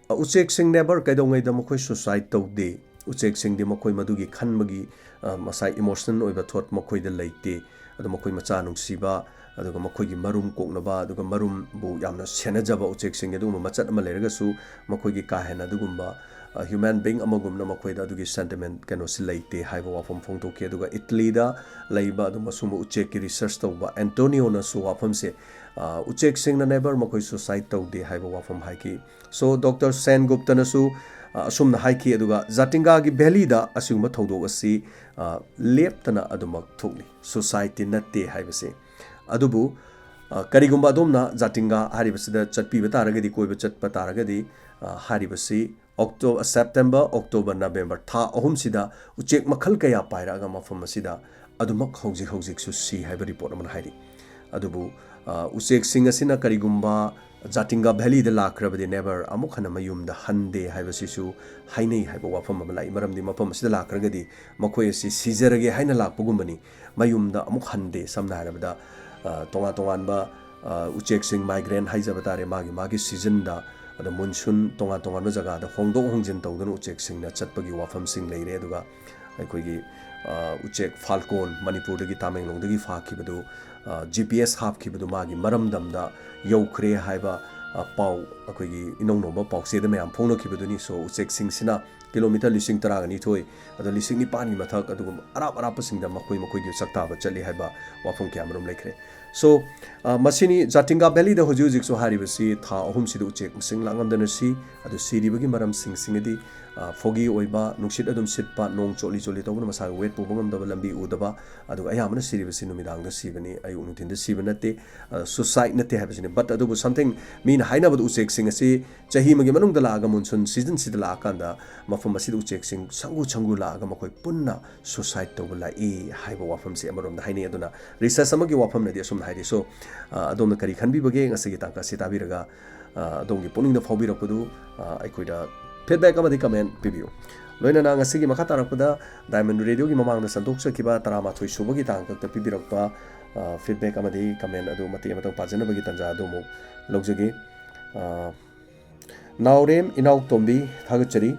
ꯑ, ꯎꯆꯦꯛꯁꯤꯡ never ꯀꯩꯗꯧꯉꯩꯗ ꯃꯈꯣꯏ suicide ꯇꯧꯗꯦ꯫ ꯎꯆꯦꯛꯁꯤꯡꯗꯤ ꯃꯈꯣꯏ ꯃꯗꯨꯒꯤ ꯈꯟꯕꯒꯤ, ꯑ, ꯉꯁꯥꯏ emotional ꯑꯣꯏꯕ thought ꯃꯈꯣꯏꯗ ꯂꯩꯇꯦ꯫ ꯑꯗꯣ ꯃꯈꯣꯏ ꯃꯆꯥ ꯅꯨꯡꯁꯤꯕ, ꯑꯗꯨꯒ ꯃꯈꯣꯏꯒꯤ ꯃꯔꯨꯝ ꯀꯣꯛꯅꯕ, ꯑꯗꯨꯒ ꯃꯔꯨꯝꯕꯨ ꯌꯥꯝꯅ ꯁꯦꯟꯅꯖꯕ ꯎꯆꯦꯛꯁꯤꯡꯒꯤ ꯑꯗꯨꯒꯨꯝꯕ ꯃꯆꯠ ꯑꯃ ꯂꯩꯔꯒꯁꯨ, ꯃꯈꯣꯏꯒꯤ ꯀꯥ ꯍꯦꯟꯅ ꯑꯗꯨꯒꯨꯝꯕ, ꯑ, human being ꯑꯃꯒꯨꯝꯅ ꯃꯈꯣꯏꯗ ꯑꯗꯨꯒꯤ sentiment ꯀꯩꯅꯣꯁꯤ ꯂꯩꯇꯦ ꯍꯥꯏꯕ ꯋꯥꯐꯝ ꯐꯣꯡꯗꯣꯛꯈꯤ꯫ ꯑꯗꯨꯒ ꯏꯇꯂꯤꯗ ꯂꯩꯕ ꯑꯗꯨꯒꯨꯝꯕ ꯁꯨꯝꯕ ꯎꯆꯦꯛꯀꯤ research ꯇꯧꯕ ꯑꯦꯟꯇꯣꯅꯤꯌꯣꯅꯁꯨ ꯋꯥꯐꯝꯁꯦ, ꯑ, ꯎꯆꯦꯛꯁꯤꯡꯅ never ꯃꯈꯣꯏ suicide ꯇꯧꯗꯦ ꯍꯥꯏꯕ ꯋꯥꯐꯝ ꯍꯥꯏꯈꯤ꯫ So, ꯗꯣꯛꯇꯔ ꯁꯦꯟ ꯒꯨꯞꯇꯅꯁꯨ, ꯑ, ꯑꯁꯨꯝꯅ ꯍꯥꯏꯈꯤ꯫ ꯑꯗꯨꯒ ꯖꯥꯇꯤꯡꯒꯥꯒꯤ valleyꯗ ꯑꯁꯤꯒꯨꯝꯕ ꯊꯧꯗꯣꯛ ꯑꯁꯤ, ꯑ, ꯂꯦꯞꯇꯅ ꯑꯗꯨꯃꯛ ꯊꯣꯛꯂꯤ, suicideꯇꯤ ꯅꯠꯇꯦ ꯍꯥꯏꯕꯁꯦ꯫ ꯑꯗꯨꯕꯨ, ꯑ, ꯀꯔꯤꯒꯨꯝꯕ ꯑꯗꯣꯝꯅ ꯖꯥꯇꯤꯡꯒꯥ ꯍꯥꯏꯔꯤꯕꯁꯤꯗ ꯆꯠꯄꯤꯕ ꯇꯥꯔꯒꯗꯤ, ꯀꯣꯏꯕ ꯆꯠꯄ ꯇꯥꯔꯒꯗꯤ, ꯑ, ꯍꯥꯏꯔꯤꯕꯁꯤ ꯑꯣꯛꯇꯣ-, September, October, November ꯊꯥ ꯑꯍꯨꯝꯁꯤꯗ ꯎꯆꯦꯛ ꯃꯈꯜ ꯀꯌꯥ ꯄꯥꯏꯔꯛꯑꯒ ꯃꯐꯝ ꯑꯁꯤꯗ ꯑꯗꯨꯃꯛ ꯍꯧꯖꯤꯛ ꯍꯧꯖꯤꯛꯁꯨ ꯁꯤ ꯍꯥꯏꯕ report ꯑꯃꯅ ꯍꯥꯏꯔꯤ꯫ ꯑꯗꯨꯕꯨ, ꯑ, ꯎꯆꯦꯛꯁꯤꯡ ꯑꯁꯤꯅ ꯀꯔꯤꯒꯨꯝꯕ ꯖꯥꯇꯤꯡꯒꯥ valleyꯗ ꯂꯥꯛꯈ꯭ꯔꯕꯗꯤ never ꯑꯃꯨꯛ ꯍꯟꯅ ꯃꯌꯨꯝꯗ ꯍꯟꯗꯦ ꯍꯥꯏꯕꯁꯤꯁꯨ ꯍꯥꯏꯅꯩ ꯍꯥꯏꯕ ꯋꯥꯐꯝ ꯑꯃ ꯂꯥꯛꯏ꯫ ꯃꯔꯝꯗꯤ ꯃꯐꯝ ꯑꯁꯤꯗ ꯂꯥꯛꯈ꯭ꯔꯒꯗꯤ ꯃꯈꯣꯏ ꯑꯁꯤ ꯁꯤꯖꯔꯒꯦ ꯍꯥꯏꯅ ꯂꯥꯛꯄꯒꯨꯝꯕꯅꯤ, ꯃꯌꯨꯝꯗ ꯑꯃꯨꯛ ꯍꯟꯗꯦ꯫ ꯁꯝꯅ ꯍꯥꯏꯔꯕꯗ, ꯑ, ꯇꯣꯉꯥꯟ ꯇꯣꯉꯥꯟꯕ, ꯑ, ꯎꯆꯦꯛꯁꯤꯡ, migrant ꯍꯥꯏꯖꯕ ꯇꯥꯔꯦ, ꯃꯥꯒꯤ ꯃꯥꯒꯤ seasonꯗ, ꯑꯗ monsoon ꯇꯣꯉꯥꯟ ꯇꯣꯉꯥꯟꯕ ꯖꯒꯥꯗ ꯍꯣꯡꯗꯣꯛ ꯍꯣꯡꯖꯤꯟ ꯇꯧꯗꯨꯅ ꯎꯆꯦꯛꯁꯤꯡꯅ ꯆꯠꯄꯒꯤ ꯋꯥꯐꯝꯁꯤꯡ ꯂꯩꯔꯦ꯫ ꯑꯗꯨꯒ ꯑꯩꯈꯣꯏꯒꯤ, ꯑ, ꯎꯆꯦꯛ falcon ꯃꯅꯤꯄꯨꯔꯗꯒꯤ, ꯇꯥꯃꯦꯡꯂꯣꯡꯗꯒꯤ ꯐꯥꯈꯤꯕꯗꯨ, ꯑ, GPS ꯍꯥꯞꯈꯤꯕꯗꯨ ꯃꯥꯒꯤ ꯃꯔꯝꯗꯝꯗ ꯌꯧꯈ꯭ꯔꯦ ꯍꯥꯏꯕ, ꯑ, ꯄꯥꯎ ꯑꯩꯈꯣꯏꯒꯤ ꯏꯅꯧ ꯅꯧꯕ ꯄꯥꯎꯆꯦꯗ ꯃꯌꯥꯝ ꯐꯣꯡꯅꯈꯤꯕꯗꯨꯅꯤ꯫ So, ꯎꯆꯦꯛꯁꯤꯡꯁꯤꯅ kilometre ꯂꯤꯁꯤꯡ ꯇꯔꯥꯒ ꯅꯤꯊꯣꯏ, ꯑꯗꯣ ꯂꯤꯁꯤꯡ ꯅꯤꯄꯥꯟꯒꯤ ꯃꯊꯛ ꯑꯗꯨꯒꯨꯝꯕ ꯑꯔꯥꯞ ꯑꯔꯥꯞꯄꯁꯤꯡꯗ ꯃꯈꯣꯏ ꯃꯈꯣꯏꯒꯤ ꯁꯛ ꯇꯥꯕ ꯆꯠꯂꯤ ꯍꯥꯏꯕ ꯋꯥꯐꯝ ꯀꯌꯥ ꯃꯔꯨꯝ ꯂꯩꯈ꯭ꯔꯦ꯫ So, ꯑ, ꯃꯁꯤꯅꯤ ꯖꯥꯇꯤꯡꯒꯥ valleyꯗ ꯍꯧꯖꯤꯛ ꯍꯧꯖꯤꯛꯁꯨ ꯍꯥꯏꯔꯤꯕꯁꯤ ꯊꯥ ꯑꯍꯨꯝꯁꯤꯗ ꯎꯆꯦꯛ ꯃꯁꯤꯡ ꯂꯥꯛꯉꯝꯗꯅ ꯁꯤ꯫ ꯑꯗꯨ ꯁꯤꯔꯤꯕꯒꯤ ꯃꯔꯝꯁꯤꯡꯁꯤꯡ ꯑꯗꯤ, ꯑ, foggy ꯑꯣꯏꯕ, ꯅꯨꯡꯁꯤꯠ ꯑꯗꯨꯝ ꯁꯤꯠꯄ, ꯅꯣꯡ ꯆꯣꯠꯂꯤ ꯆꯣꯠꯂꯤ ꯇꯧꯕꯅ ꯃꯁꯥꯒꯤ weight ꯄꯨꯕ ꯉꯝꯗꯕ, ꯂꯝꯕꯤ ꯎꯗꯕ, ꯑꯗꯨꯒ ꯑꯌꯥꯝꯕꯅ ꯁꯤꯔꯤꯕꯁꯤ ꯅꯨꯃꯤꯗꯥꯡꯗ ꯁꯤꯕꯅꯤ, ꯑꯌꯨꯛ ꯅꯨꯡꯊꯤꯟꯗ ꯁꯤꯕ ꯅꯠꯇꯦ꯫ ꯑ, suicide ꯅꯠꯇꯦ ꯍꯥꯏꯕꯁꯤꯅꯤ꯫ But ꯑꯗꯨꯕꯨ something ꯃꯤꯅ ꯍꯥꯏꯅꯕꯗ ꯎꯆꯦꯛꯁꯤꯡ ꯑꯁꯤ ꯆꯍꯤ ꯑꯃꯒꯤ ꯃꯅꯨꯡꯗ ꯂꯥꯛꯑꯒ monsoon seasonꯁꯤꯗ ꯂꯥꯛꯑꯀꯥꯟꯗ ꯃꯐꯝ ꯃꯐꯝ ꯑꯁꯤꯗ ꯎꯆꯦꯛꯁꯤꯡ ꯁꯪꯒꯨ ꯁꯪꯒꯨ ꯂꯥꯛꯑꯒ ꯃꯈꯣꯏ ꯄꯨꯟꯅ suicide ꯇꯧꯕ ꯂꯥꯛꯏ ꯍꯥꯏꯕ ꯋꯥꯐꯝꯁꯦ ꯑꯃꯔꯣꯝꯗ ꯍꯥꯏꯅꯩ꯫ ꯑꯗꯨꯅ research ꯑꯃꯒꯤ ꯋꯥꯐꯝꯅꯗꯤ ꯑꯁꯨꯝꯅ ꯍꯥꯏꯔꯤ꯫ So, ꯑ, ꯑꯗꯣꯝꯅ ꯀꯔꯤ ꯈꯟꯕꯤꯕꯒꯦ ꯉꯁꯤꯒꯤ ꯇꯥꯡꯀꯛ ꯑꯁꯤ ꯇꯥꯕꯤꯔꯒ, ꯑ, ꯑꯗꯣꯝꯒꯤ ꯄꯨꯛꯅꯤꯡꯗ ꯐꯥꯎꯕꯤꯔꯛꯄꯗꯨ, ꯑ, ꯑꯩꯈꯣꯏꯗ feedback ꯑꯃꯗꯤ comment ꯄꯤꯕꯤꯌꯨ꯫ ꯂꯣꯏꯅꯅ ꯉꯁꯤꯒꯤ ꯃꯈꯥ ꯇꯥꯔꯛꯄꯗ Diamond Radio ꯒꯤ ꯃꯃꯥꯡꯗ ꯁꯟꯗꯣꯛꯆꯈꯤꯕ ꯇꯔꯥꯃꯥꯊꯣꯏ ꯁꯨꯕꯒꯤ ꯇꯥꯡꯀꯛꯇ ꯄꯤꯕꯤꯔꯛꯄ, ꯑ, feedback ꯑꯃꯗꯤ comment ꯑꯗꯨ ꯃꯇꯦꯛ ꯑꯃꯇꯪ ꯄꯥꯖꯅꯕꯒꯤ ꯇꯥꯟꯖꯥ ꯑꯗꯨ ꯑꯃꯨꯛ ꯂꯧꯖꯒꯦ꯫ ꯑ, ꯅꯥꯎꯔꯦꯝ ꯏꯅꯥꯎꯇꯣꯝꯕꯤ, ꯊꯥꯒꯠꯆꯔꯤ꯫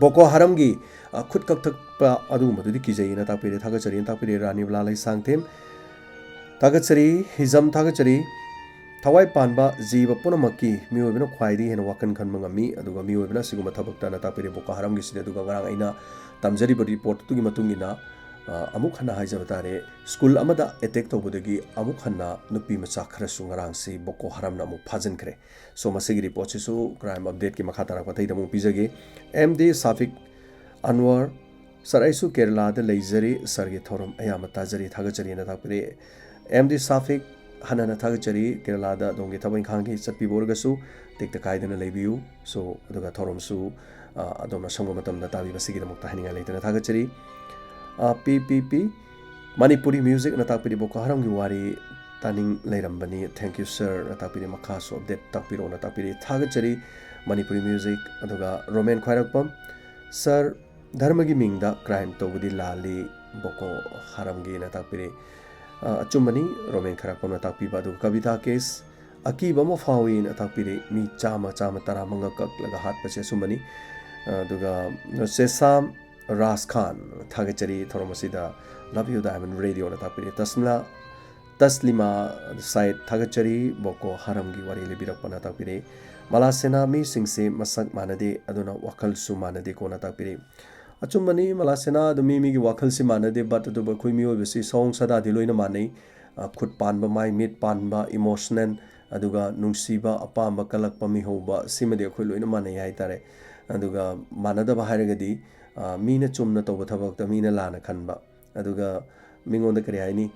ꯕꯣꯀꯣ ꯍꯔꯝꯒꯤ, ꯑ, ꯈꯨꯠ ꯀꯛꯊꯠꯄ ꯑꯗꯨꯒꯨꯝꯕꯗꯨꯗꯤ ꯀꯤꯖꯩꯅ ꯇꯥꯛꯄꯤꯔꯦ, ꯊꯥꯒꯠꯆꯔꯤꯅ ꯇꯥꯛꯄꯤꯔꯦ ꯔꯥꯅꯤꯕꯂꯥ ꯂꯩꯁꯥꯡꯊꯦꯝ꯫ ꯊꯥꯒꯠꯆꯔꯤ, ꯍꯤꯖꯝ ꯊꯥꯒꯠꯆꯔꯤ꯫ ꯊꯋꯥꯏ ꯄꯥꯟꯕ ꯖꯤꯕ ꯄꯨꯝꯅꯃꯛꯀꯤ ꯃꯤꯑꯣꯏꯕꯅ ꯈ꯭ꯋꯥꯏꯗꯒꯤ ꯍꯦꯟꯅ ꯋꯥꯈꯜ ꯈꯟꯕ ꯉꯝꯃꯤ, ꯑꯗꯨꯒ ꯃꯤꯑꯣꯏꯕꯅ ꯑꯁꯤꯒꯨꯝꯕ ꯊꯕꯛꯇꯅ ꯇꯥꯛꯄꯤꯔꯦ ꯕꯣꯀꯣ ꯍꯔꯝꯒꯤꯁꯤꯗꯤ꯫ ꯑꯗꯨꯒ ꯉꯔꯥꯡ ꯑꯩꯅ ꯇꯝꯖꯔꯤꯕ report ꯇꯨꯒꯤ ꯃꯇꯨꯡ ꯏꯟꯅ, ꯑ, ꯑꯃꯨꯛ ꯍꯟꯅ ꯍꯥꯏꯖꯕ ꯇꯥꯔꯦ, school ꯑꯃꯗ attack ꯇꯧꯕꯗꯒꯤ ꯑꯃꯨꯛ ꯍꯟꯅ ꯅꯨꯄꯤ ꯃꯆꯥ ꯈꯔꯁꯨ ꯉꯔꯥꯡꯁꯤ ꯕꯣꯀꯣ ꯍꯔꯝꯅ ꯑꯃꯨꯛ ꯐꯥꯖꯤꯟꯈ꯭ꯔꯦ꯫ So, ꯃꯁꯤꯒꯤ report ꯁꯤꯁꯨ crime update ꯀꯤ ꯃꯈꯥ ꯇꯥꯔꯛꯄ ꯑꯇꯩꯗ ꯑꯃꯨꯛ ꯄꯤꯖꯒꯦ꯫ ꯑꯦꯝ ꯗꯤ ꯁꯥꯐꯤꯛ ꯑꯟꯋꯔ, "Sir, ꯑꯩꯁꯨ ꯀꯦꯔꯂꯥꯗ ꯂꯩꯖꯔꯤ, sir ꯒꯤ ꯊꯧꯔꯝ ꯑꯌꯥꯝꯕ ꯇꯥꯖꯔꯤ, ꯊꯥꯒꯠꯆꯔꯤꯅ" ꯇꯥꯛꯄꯤꯔꯛꯑꯦ꯫ ꯑꯦꯝ ꯗꯤ ꯁꯥꯐꯤꯛ, ꯍꯟꯅ ꯍꯟꯅ ꯊꯥꯒꯠꯆꯔꯤ, ꯀꯦꯔꯂꯥꯗ ꯑꯗꯣꯝꯒꯤ ꯊꯕꯛ ꯏꯪꯈꯥꯡꯒꯤ ꯆꯠꯄꯤꯕ ꯑꯣꯏꯔꯒꯁꯨ ꯇꯦꯛꯇ ꯀꯥꯏꯗꯅ ꯂꯩꯕꯤꯌꯨ꯫ So, ꯑꯗꯨꯒ ꯊꯧꯔꯝꯁꯨ, ꯑ, ꯑꯗꯣꯝꯅ ꯑꯁꯪꯕ ꯃꯇꯝꯗ ꯇꯥꯕꯤꯕꯁꯤꯒꯤꯗꯃꯛꯇ ꯍꯥꯏꯅꯤꯡꯉꯥꯏ ꯂꯩꯇꯅ ꯊꯥꯒꯠꯆꯔꯤ꯫ ꯑ, ꯄꯤ ꯄꯤ ꯄꯤ, "Manipuri music" ꯅ ꯇꯥꯛꯄꯤꯔꯤ, ꯕꯣꯀꯣ ꯍꯔꯝꯒꯤ ꯋꯥꯔꯤ ꯇꯥꯅꯤꯡ ꯂꯩꯔꯝꯕꯅꯤ, "Thank you, sir" ꯅ ꯇꯥꯛꯄꯤꯔꯤ, ꯃꯈꯥꯁꯨ update ꯇꯥꯛꯄꯤꯔꯛꯑꯣꯅ ꯇꯥꯛꯄꯤꯔꯤ, ꯊꯥꯒꯠꯆꯔꯤ꯫ ꯃꯅꯤꯄꯨꯔꯤ music, ꯑꯗꯨꯒ ꯔꯣꯃꯦꯟ ꯈ꯭ꯋꯥꯏꯔꯥꯛꯄꯝ, "Sir, ꯙꯔꯃꯒꯤ ꯃꯤꯡꯗ crime ꯇꯧꯕꯗꯤ ꯂꯥꯜꯂꯤ, ꯕꯣꯀꯣ ꯍꯔꯝꯒꯤꯅ" ꯇꯥꯛꯄꯤꯔꯤ꯫ ꯑ, ꯑꯆꯨꯝꯕꯅꯤ, ꯔꯣꯃꯦꯟ ꯈ꯭ꯋꯥꯏꯔꯥꯛꯄꯝꯅ ꯇꯥꯛꯄꯤꯕ꯫ ꯑꯗꯨꯒ ꯀꯕꯤꯇꯥ ꯀꯦꯁ, "ꯑꯀꯤꯕ ꯑꯃ ꯐꯥꯎꯏꯅ" ꯇꯥꯛꯄꯤꯔꯤ꯫ "ꯃꯤ ꯆꯥꯝꯃ, ꯆꯥꯝꯃ ꯇꯔꯥꯃꯉꯥ ꯀꯛꯂꯒ ꯍꯥꯠꯄꯁꯦ ꯑꯆꯨꯝꯕꯅꯤ"꯫ ꯑꯗꯨꯒ ꯁꯦꯁꯥꯝ ꯔꯥꯖ ꯈꯥꯟ, ꯊꯥꯒꯠꯆꯔꯤ ꯊꯧꯔꯝ ꯑꯁꯤꯗ꯫ "Love you, Diamond Radio" ꯅ ꯇꯥꯛꯄꯤꯔꯤ꯫ ꯇꯁꯃꯤꯂꯥ, ꯇꯁꯂꯤꯃꯥ ꯁꯥꯏꯗ, ꯊꯥꯒꯠꯆꯔꯤ, ꯕꯣꯀꯣ ꯍꯔꯝꯒꯤ ꯋꯥꯔꯤ ꯂꯤꯕꯤꯔꯛꯄꯅ ꯇꯥꯛꯄꯤꯔꯤ꯫ "ꯃꯂꯥꯁꯦꯅꯥ, ꯃꯤꯁꯤꯡꯁꯦ ꯃꯁꯛ ꯃꯥꯟꯅꯗꯦ, ꯑꯗꯨꯅ ꯋꯥꯈꯜꯁꯨ ꯃꯥꯟꯅꯗꯦꯀꯣꯅ" ꯇꯥꯛꯄꯤꯔꯤ꯫ ꯑꯆꯨꯝꯕꯅꯤ, ꯃꯂꯥꯁꯦꯅꯥ, ꯑꯗꯨ ꯃꯤ ꯃꯤꯒꯤ ꯋꯥꯈꯜꯁꯤ ꯃꯥꯟꯅꯗꯦ, but ꯑꯗꯨꯕꯨ ꯑꯩꯈꯣꯏ ꯃꯤꯑꯣꯏꯕꯁꯤ ꯁꯑꯣꯡ ꯁꯥꯗꯥꯗꯤ ꯂꯣꯏꯅ ꯃꯥꯟꯅꯩ꯫ ꯑ, ꯈꯨꯠ ꯄꯥꯟꯕ, ꯃꯥꯏ ꯃꯤꯠ ꯄꯥꯟꯕ, emotional, ꯑꯗꯨꯒ ꯅꯨꯡꯁꯤꯕ, ꯑꯄꯥꯝꯕ, ꯀꯜꯂꯛꯄ, ꯃꯤꯍꯧꯕ, ꯁꯤꯃꯗꯤ ꯑꯩꯈꯣꯏ ꯂꯣꯏꯅ ꯃꯥꯟꯅꯩ ꯍꯥꯏꯇꯥꯔꯦ꯫ ꯑꯗꯨꯒ ꯃꯥꯟꯅꯗꯕ ꯍꯥꯏꯔꯒꯗꯤ, ꯑ, ꯃꯤꯅ ꯆꯨꯝꯅ ꯇꯧꯕ ꯊꯕꯛꯇ ꯃꯤꯅ ꯂꯥꯟꯅ ꯈꯟꯕ, ꯑꯗꯨꯒ ꯃꯤꯉꯣꯟꯗ ꯀꯔꯤ ꯍꯥꯏꯅꯤ,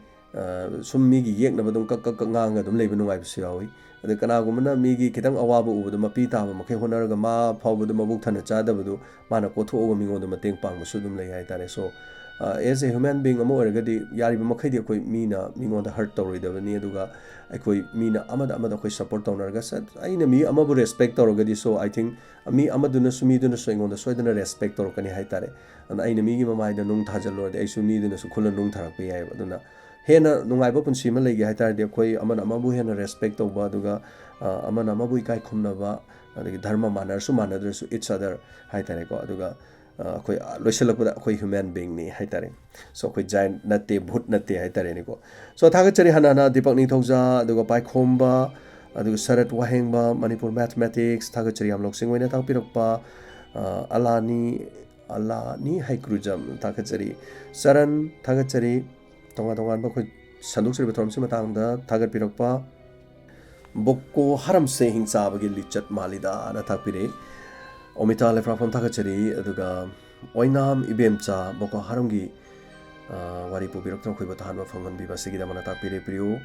ꯁꯨꯝ ꯃꯤꯒꯤ ꯌꯦꯛꯅꯕ ꯑꯗꯨꯝ ꯀꯛ ꯀꯛ ꯀꯛ ꯉꯥꯡꯉꯒ ꯑꯗꯨꯝ ꯂꯩꯕ ꯅꯨꯡꯉꯥꯏꯕꯁꯨ ꯌꯥꯎꯏ꯫ ꯑꯗ ꯀꯅꯥꯒꯨꯝꯕꯅ ꯃꯤꯒꯤ ꯈꯤꯇꯪ ꯑꯋꯥꯕ ꯎꯕꯗꯣ ꯃꯄꯤ ꯇꯥꯕ ꯃꯈꯩ ꯍꯣꯠꯅꯔꯒ ꯃꯥ ꯐꯥꯎꯕꯗ ꯃꯕꯨꯛ ꯊꯟꯅ ꯆꯥꯗꯕꯗꯨ ꯃꯥꯅ ꯀꯣꯊꯣꯛꯑꯒ ꯃꯤꯉꯣꯟꯗ ꯃꯇꯦꯡ ꯄꯥꯡꯕꯁꯨ ꯑꯗꯨꯝ ꯂꯩ ꯍꯥꯏꯇꯥꯔꯦ꯫ So, as a human being ꯑꯃ ꯑꯣꯏꯔꯒꯗꯤ ꯌꯥꯔꯤꯕ ꯃꯈꯩꯗꯤ ꯑꯩꯈꯣꯏ ꯃꯤꯅ ꯃꯤꯉꯣꯟꯗ hurt ꯇꯧꯔꯣꯏꯗꯕꯅꯤ, ꯑꯗꯨꯒ ꯑꯩꯈꯣꯏ ꯃꯤꯅ ꯑꯃꯗ ꯑꯃꯗ ꯑꯩꯈꯣꯏ support ꯇꯧꯅꯔꯒ ꯁꯠ ꯑꯩꯅ ꯃꯤ ꯑꯃꯕꯨ respect ꯇꯧꯔꯒꯗꯤ, so I think ꯃꯤ ꯑꯃꯗꯨꯅꯁꯨ ꯃꯤꯗꯨꯅꯁꯨ ꯑꯩꯉꯣꯟꯗ ꯁꯣꯏꯗꯅ respect ꯇꯧꯔꯛꯀꯅꯤ ꯍꯥꯏꯇꯥꯔꯦ꯫ ꯑꯗꯨꯅ ꯑꯩꯅ ꯃꯤꯒꯤ ꯃꯃꯥꯏꯗ ꯅꯨꯡ ꯊꯥꯖꯤꯜꯂꯨꯔꯗꯤ ꯑꯩꯁꯨ ꯃꯤꯗꯨꯅꯁꯨ ꯈꯨꯜꯂ ꯅꯨꯡ ꯊꯥꯔꯛꯄ ꯌꯥꯏꯑꯕ꯫ ꯑꯗꯨꯅ ꯍꯦꯟꯅ ꯅꯨꯡꯉꯥꯏꯕ ꯄꯨꯟꯁꯤ ꯑꯃ ꯂꯩꯒꯦ ꯍꯥꯏ ꯇꯥꯔꯗꯤ ꯑꯩꯈꯣꯏ ꯑꯃꯅ ꯑꯃꯕꯨ ꯍꯦꯟꯅ respect ꯇꯧꯕ, ꯑꯗꯨꯒ, ꯑ, ꯑꯃꯅ ꯑꯃꯕꯨ ꯏꯀꯥꯏ ꯈꯨꯝꯅꯕ, ꯑꯗꯒꯤ ꯙꯔꯃ ꯃꯥꯟꯅꯔꯁꯨ ꯃꯥꯟꯅꯗ꯭ꯔꯁꯨ each other ꯍꯥꯏ ꯇꯥꯔꯦꯀꯣ꯫ ꯑꯗꯨꯒ, ꯑ, ꯑꯩꯈꯣꯏ, ꯑ, ꯂꯣꯏꯁꯤꯜꯂꯛꯄꯗ ꯑꯩꯈꯣꯏ human being ꯅꯤ ꯍꯥꯏ ꯇꯥꯔꯦ꯫ So ꯑꯩꯈꯣꯏ giant ꯅꯠꯇꯦ, ꯚꯨꯠ ꯅꯠꯇꯦ ꯍꯥꯏ ꯇꯥꯔꯦꯅꯦꯀꯣ꯫ So ꯊꯥꯒꯠꯆꯔꯤ ꯍꯥꯟꯅ ꯍꯥꯟꯅ ꯗꯤꯄꯛ ꯅꯤꯡꯊꯧꯖꯥ, ꯑꯗꯨꯒ ꯄꯥꯏꯈꯣꯝꯕ, ꯑꯗꯨꯒ ꯁꯔꯠ ꯋꯥꯍꯦꯡꯕ, ꯃꯅꯤꯄꯨꯔ Mathematics, ꯊꯥꯒꯠꯆꯔꯤ ꯌꯥꯝ ꯂꯧꯁꯤꯡ ꯑꯣꯏꯅ ꯇꯥꯛꯄꯤꯔꯛꯄ, ꯑ, ꯑꯂꯥꯅꯤ, ꯑꯂꯥꯅꯤ ꯍꯩꯀ꯭ꯔꯨꯖꯝ, ꯊꯥꯒꯠꯆꯔꯤ꯫ ꯆꯔꯟ, ꯊꯥꯒꯠꯆꯔꯤ꯫ ꯇꯣꯉꯥꯟ ꯇꯣꯉꯥꯟꯕ ꯑꯩꯈꯣꯏ ꯁꯟꯗꯣꯛꯆꯔꯤꯕ ꯊꯧꯔꯝꯁꯤ ꯃꯇꯥꯡꯗ ꯊꯥꯒꯠꯄꯤꯔꯛꯄ, ꯕꯣꯀꯣ ꯍꯔꯝꯁꯦ ꯍꯤꯡꯆꯥꯕꯒꯤ ꯂꯤꯆꯠ ꯃꯥꯜꯂꯤꯗꯥꯅ ꯊꯥꯛꯄꯤꯔꯛꯏ꯫ ꯑꯣꯃꯤꯇꯥ ꯂꯩꯐ꯭ꯔꯥꯐꯝ ꯊꯥꯒꯠꯆꯔꯤ꯫ ꯑꯗꯨꯒ ꯑꯣꯏꯅꯥꯝ ꯏꯕꯦꯝꯆꯥ ꯕꯣꯀꯣ ꯍꯔꯝꯒꯤ, ꯑ, ꯋꯥꯔꯤ ꯄꯨꯕꯤꯔꯛꯇꯨꯅ ꯑꯩꯈꯣꯏꯕꯨ ꯇꯥꯍꯟꯕ ꯐꯪꯍꯟꯕꯤꯕ ꯑꯁꯤꯒꯤꯗꯃꯛ ꯊꯥꯛꯄꯤꯔꯦ ꯄ꯭ꯔꯤꯌꯨ꯫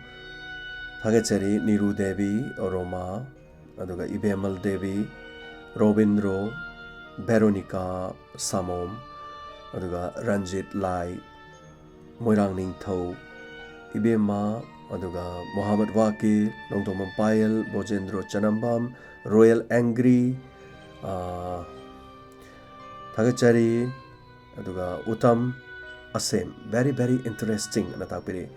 ꯊꯥꯒꯠꯆꯔꯤ ꯅꯤꯔꯨ ꯗꯦꯕꯤ, ꯔꯣꯃꯥ, ꯑꯗꯨꯒ ꯏꯕꯦꯝꯃꯜ ꯗꯦꯕꯤ, ꯔꯣꯕꯤꯟꯗ꯭ꯔꯣ, ꯚꯦꯔꯣꯅꯤꯀꯥ ꯁꯥꯃꯣꯝ, ꯑꯗꯨꯒ ꯔꯟꯖꯤꯠ ꯂꯥꯏ, ꯃꯣꯏꯔꯥꯡ ꯅꯤꯡꯊꯧ, ꯏꯕꯦꯝꯃ, ꯑꯗꯨꯒ ꯃꯣꯍꯥꯃꯠ ꯋꯥꯀꯤꯜ, ꯅꯣꯡꯗꯣꯝꯕꯝ ꯄꯥꯌꯦꯜ, ꯕꯣꯖꯦꯟꯗ꯭ꯔꯣ ꯆꯅꯝꯕꯝ, ꯔꯣꯌꯦꯜ ꯑꯦꯡꯒ꯭ꯔꯤ, ꯑꯥ, ꯊꯥꯒꯠꯆꯔꯤ꯫ ꯑꯗꯨꯒ ꯎꯇꯝ ꯑꯁꯦꯝ, very, very interesting ꯑꯅ ꯇꯥꯛꯄꯤꯔꯤ꯫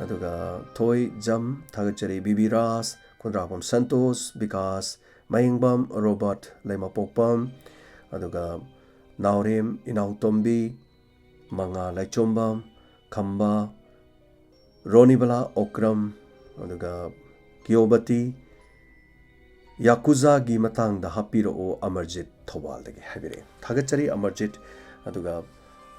ꯑꯗꯨꯒ ꯊꯣꯏ ꯖꯝ, ꯊꯥꯒꯠꯆꯔꯤ꯫ ꯕꯤꯕꯤ ꯔꯥꯖ, ꯈꯨꯟꯗ꯭ꯔꯥꯛꯄꯝ ꯁꯟꯇꯣꯁ, ꯕꯤꯀꯥꯁ, ꯃꯌꯦꯡꯕꯝ ꯔꯣꯕꯔꯠ, ꯂꯩꯃꯄꯣꯛꯄꯝ, ꯑꯗꯨꯒ ꯅꯥꯎꯔꯦꯝ ꯏꯅꯥꯎꯇꯣꯝꯕꯤ, ꯃꯉꯥ ꯂꯥꯏꯆꯣꯝꯕꯝ, ꯈꯝꯕ, ꯔꯣꯅꯤꯕꯂꯥ ꯑꯣꯀ꯭ꯔꯝ, ꯑꯗꯨꯒ ꯀꯤꯌꯣꯕꯇꯤ, ꯌꯥꯀꯨꯖꯥꯒꯤ ꯃꯇꯥꯡꯗ ꯍꯥꯞꯄꯤꯔꯛꯑꯣ ꯑꯃꯔꯖꯤꯠ ꯊꯧꯕꯥꯜꯗꯒꯤ ꯍꯥꯏꯕꯤꯔꯛꯑꯦ꯫ ꯊꯥꯒꯠꯆꯔꯤ ꯑꯃꯔꯖꯤꯠ꯫ ꯑꯗꯨꯒ,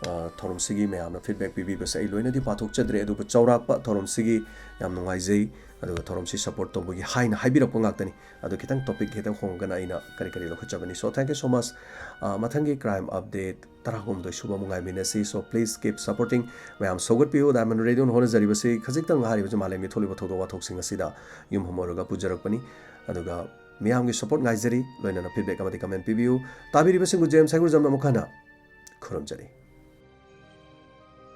ꯑ, ꯊꯧꯔꯝꯁꯤꯒꯤ ꯃꯌꯥꯝꯅ feedback ꯄꯤꯕꯤꯕꯁꯦ ꯑꯩ ꯂꯣꯏꯅꯗꯤ ꯄꯥꯊꯣꯛꯆꯗ꯭ꯔꯦ, ꯑꯗꯨꯕꯨ ꯆꯥꯎꯔꯥꯛꯄ ꯊꯧꯔꯝꯁꯤꯒꯤ ꯌꯥꯝ ꯅꯨꯡꯉꯥꯏꯖꯩ꯫ ꯑꯗꯨꯒ ꯊꯧꯔꯝꯁꯤ support ꯇꯧꯕꯒꯤ ꯍꯥꯏꯅ ꯍꯥꯏꯕꯤꯔꯛꯄ ꯉꯥꯛꯇꯅꯤ꯫ ꯑꯗꯨ ꯈꯤꯇꯪ topic ꯈꯤꯇꯪ ꯍꯣꯡꯉꯒꯅ ꯑꯩꯅ ꯀꯔꯤ ꯀꯔꯤ ꯂꯧꯈꯠꯆꯕꯅꯤ꯫ So, thank you so much꯫ ꯑ, ꯃꯊꯪꯒꯤ crime update ꯇꯔꯥꯍꯨꯝꯗꯣꯏ ꯁꯨꯕ ꯑꯃꯨꯛ ꯉꯥꯏꯃꯤꯟꯅꯁꯤ꯫ So, please keep supporting꯫ ꯃꯌꯥꯝ ꯁꯧꯒꯠꯄꯤꯌꯨ꯫ Diamond Radio ꯅ ꯍꯣꯠꯅꯖꯔꯤꯕꯁꯤ ꯈꯖꯤꯛꯇꯪ ꯍꯥꯏꯔꯤꯕꯁꯤ ꯃꯥꯂꯦꯝꯒꯤ ꯊꯣꯛꯂꯤꯕ ꯊꯧꯗꯣꯛ ꯋꯥꯊꯣꯛꯁꯤꯡ ꯑꯁꯤꯗ ꯌꯨꯝꯐꯝ ꯑꯣꯏꯔꯒ ꯄꯨꯖꯔꯛꯄꯅꯤ꯫ ꯑꯗꯨꯒ ꯃꯤꯌꯥꯝꯒꯤ support ꯉꯥꯏꯖꯔꯤ, ꯂꯣꯏꯅꯅ feedback ꯑꯃꯗꯤ comment ꯄꯤꯕꯤꯌꯨ꯫ ꯇꯥꯕꯤꯔꯤꯕꯁꯤꯡꯕꯨ ꯖꯦꯝꯁ ꯍꯩꯒ꯭ꯔꯨꯖꯝꯅ ꯑꯃꯨꯛ ꯍꯟꯅ ꯈꯨꯔꯨꯝꯖꯔꯤ꯫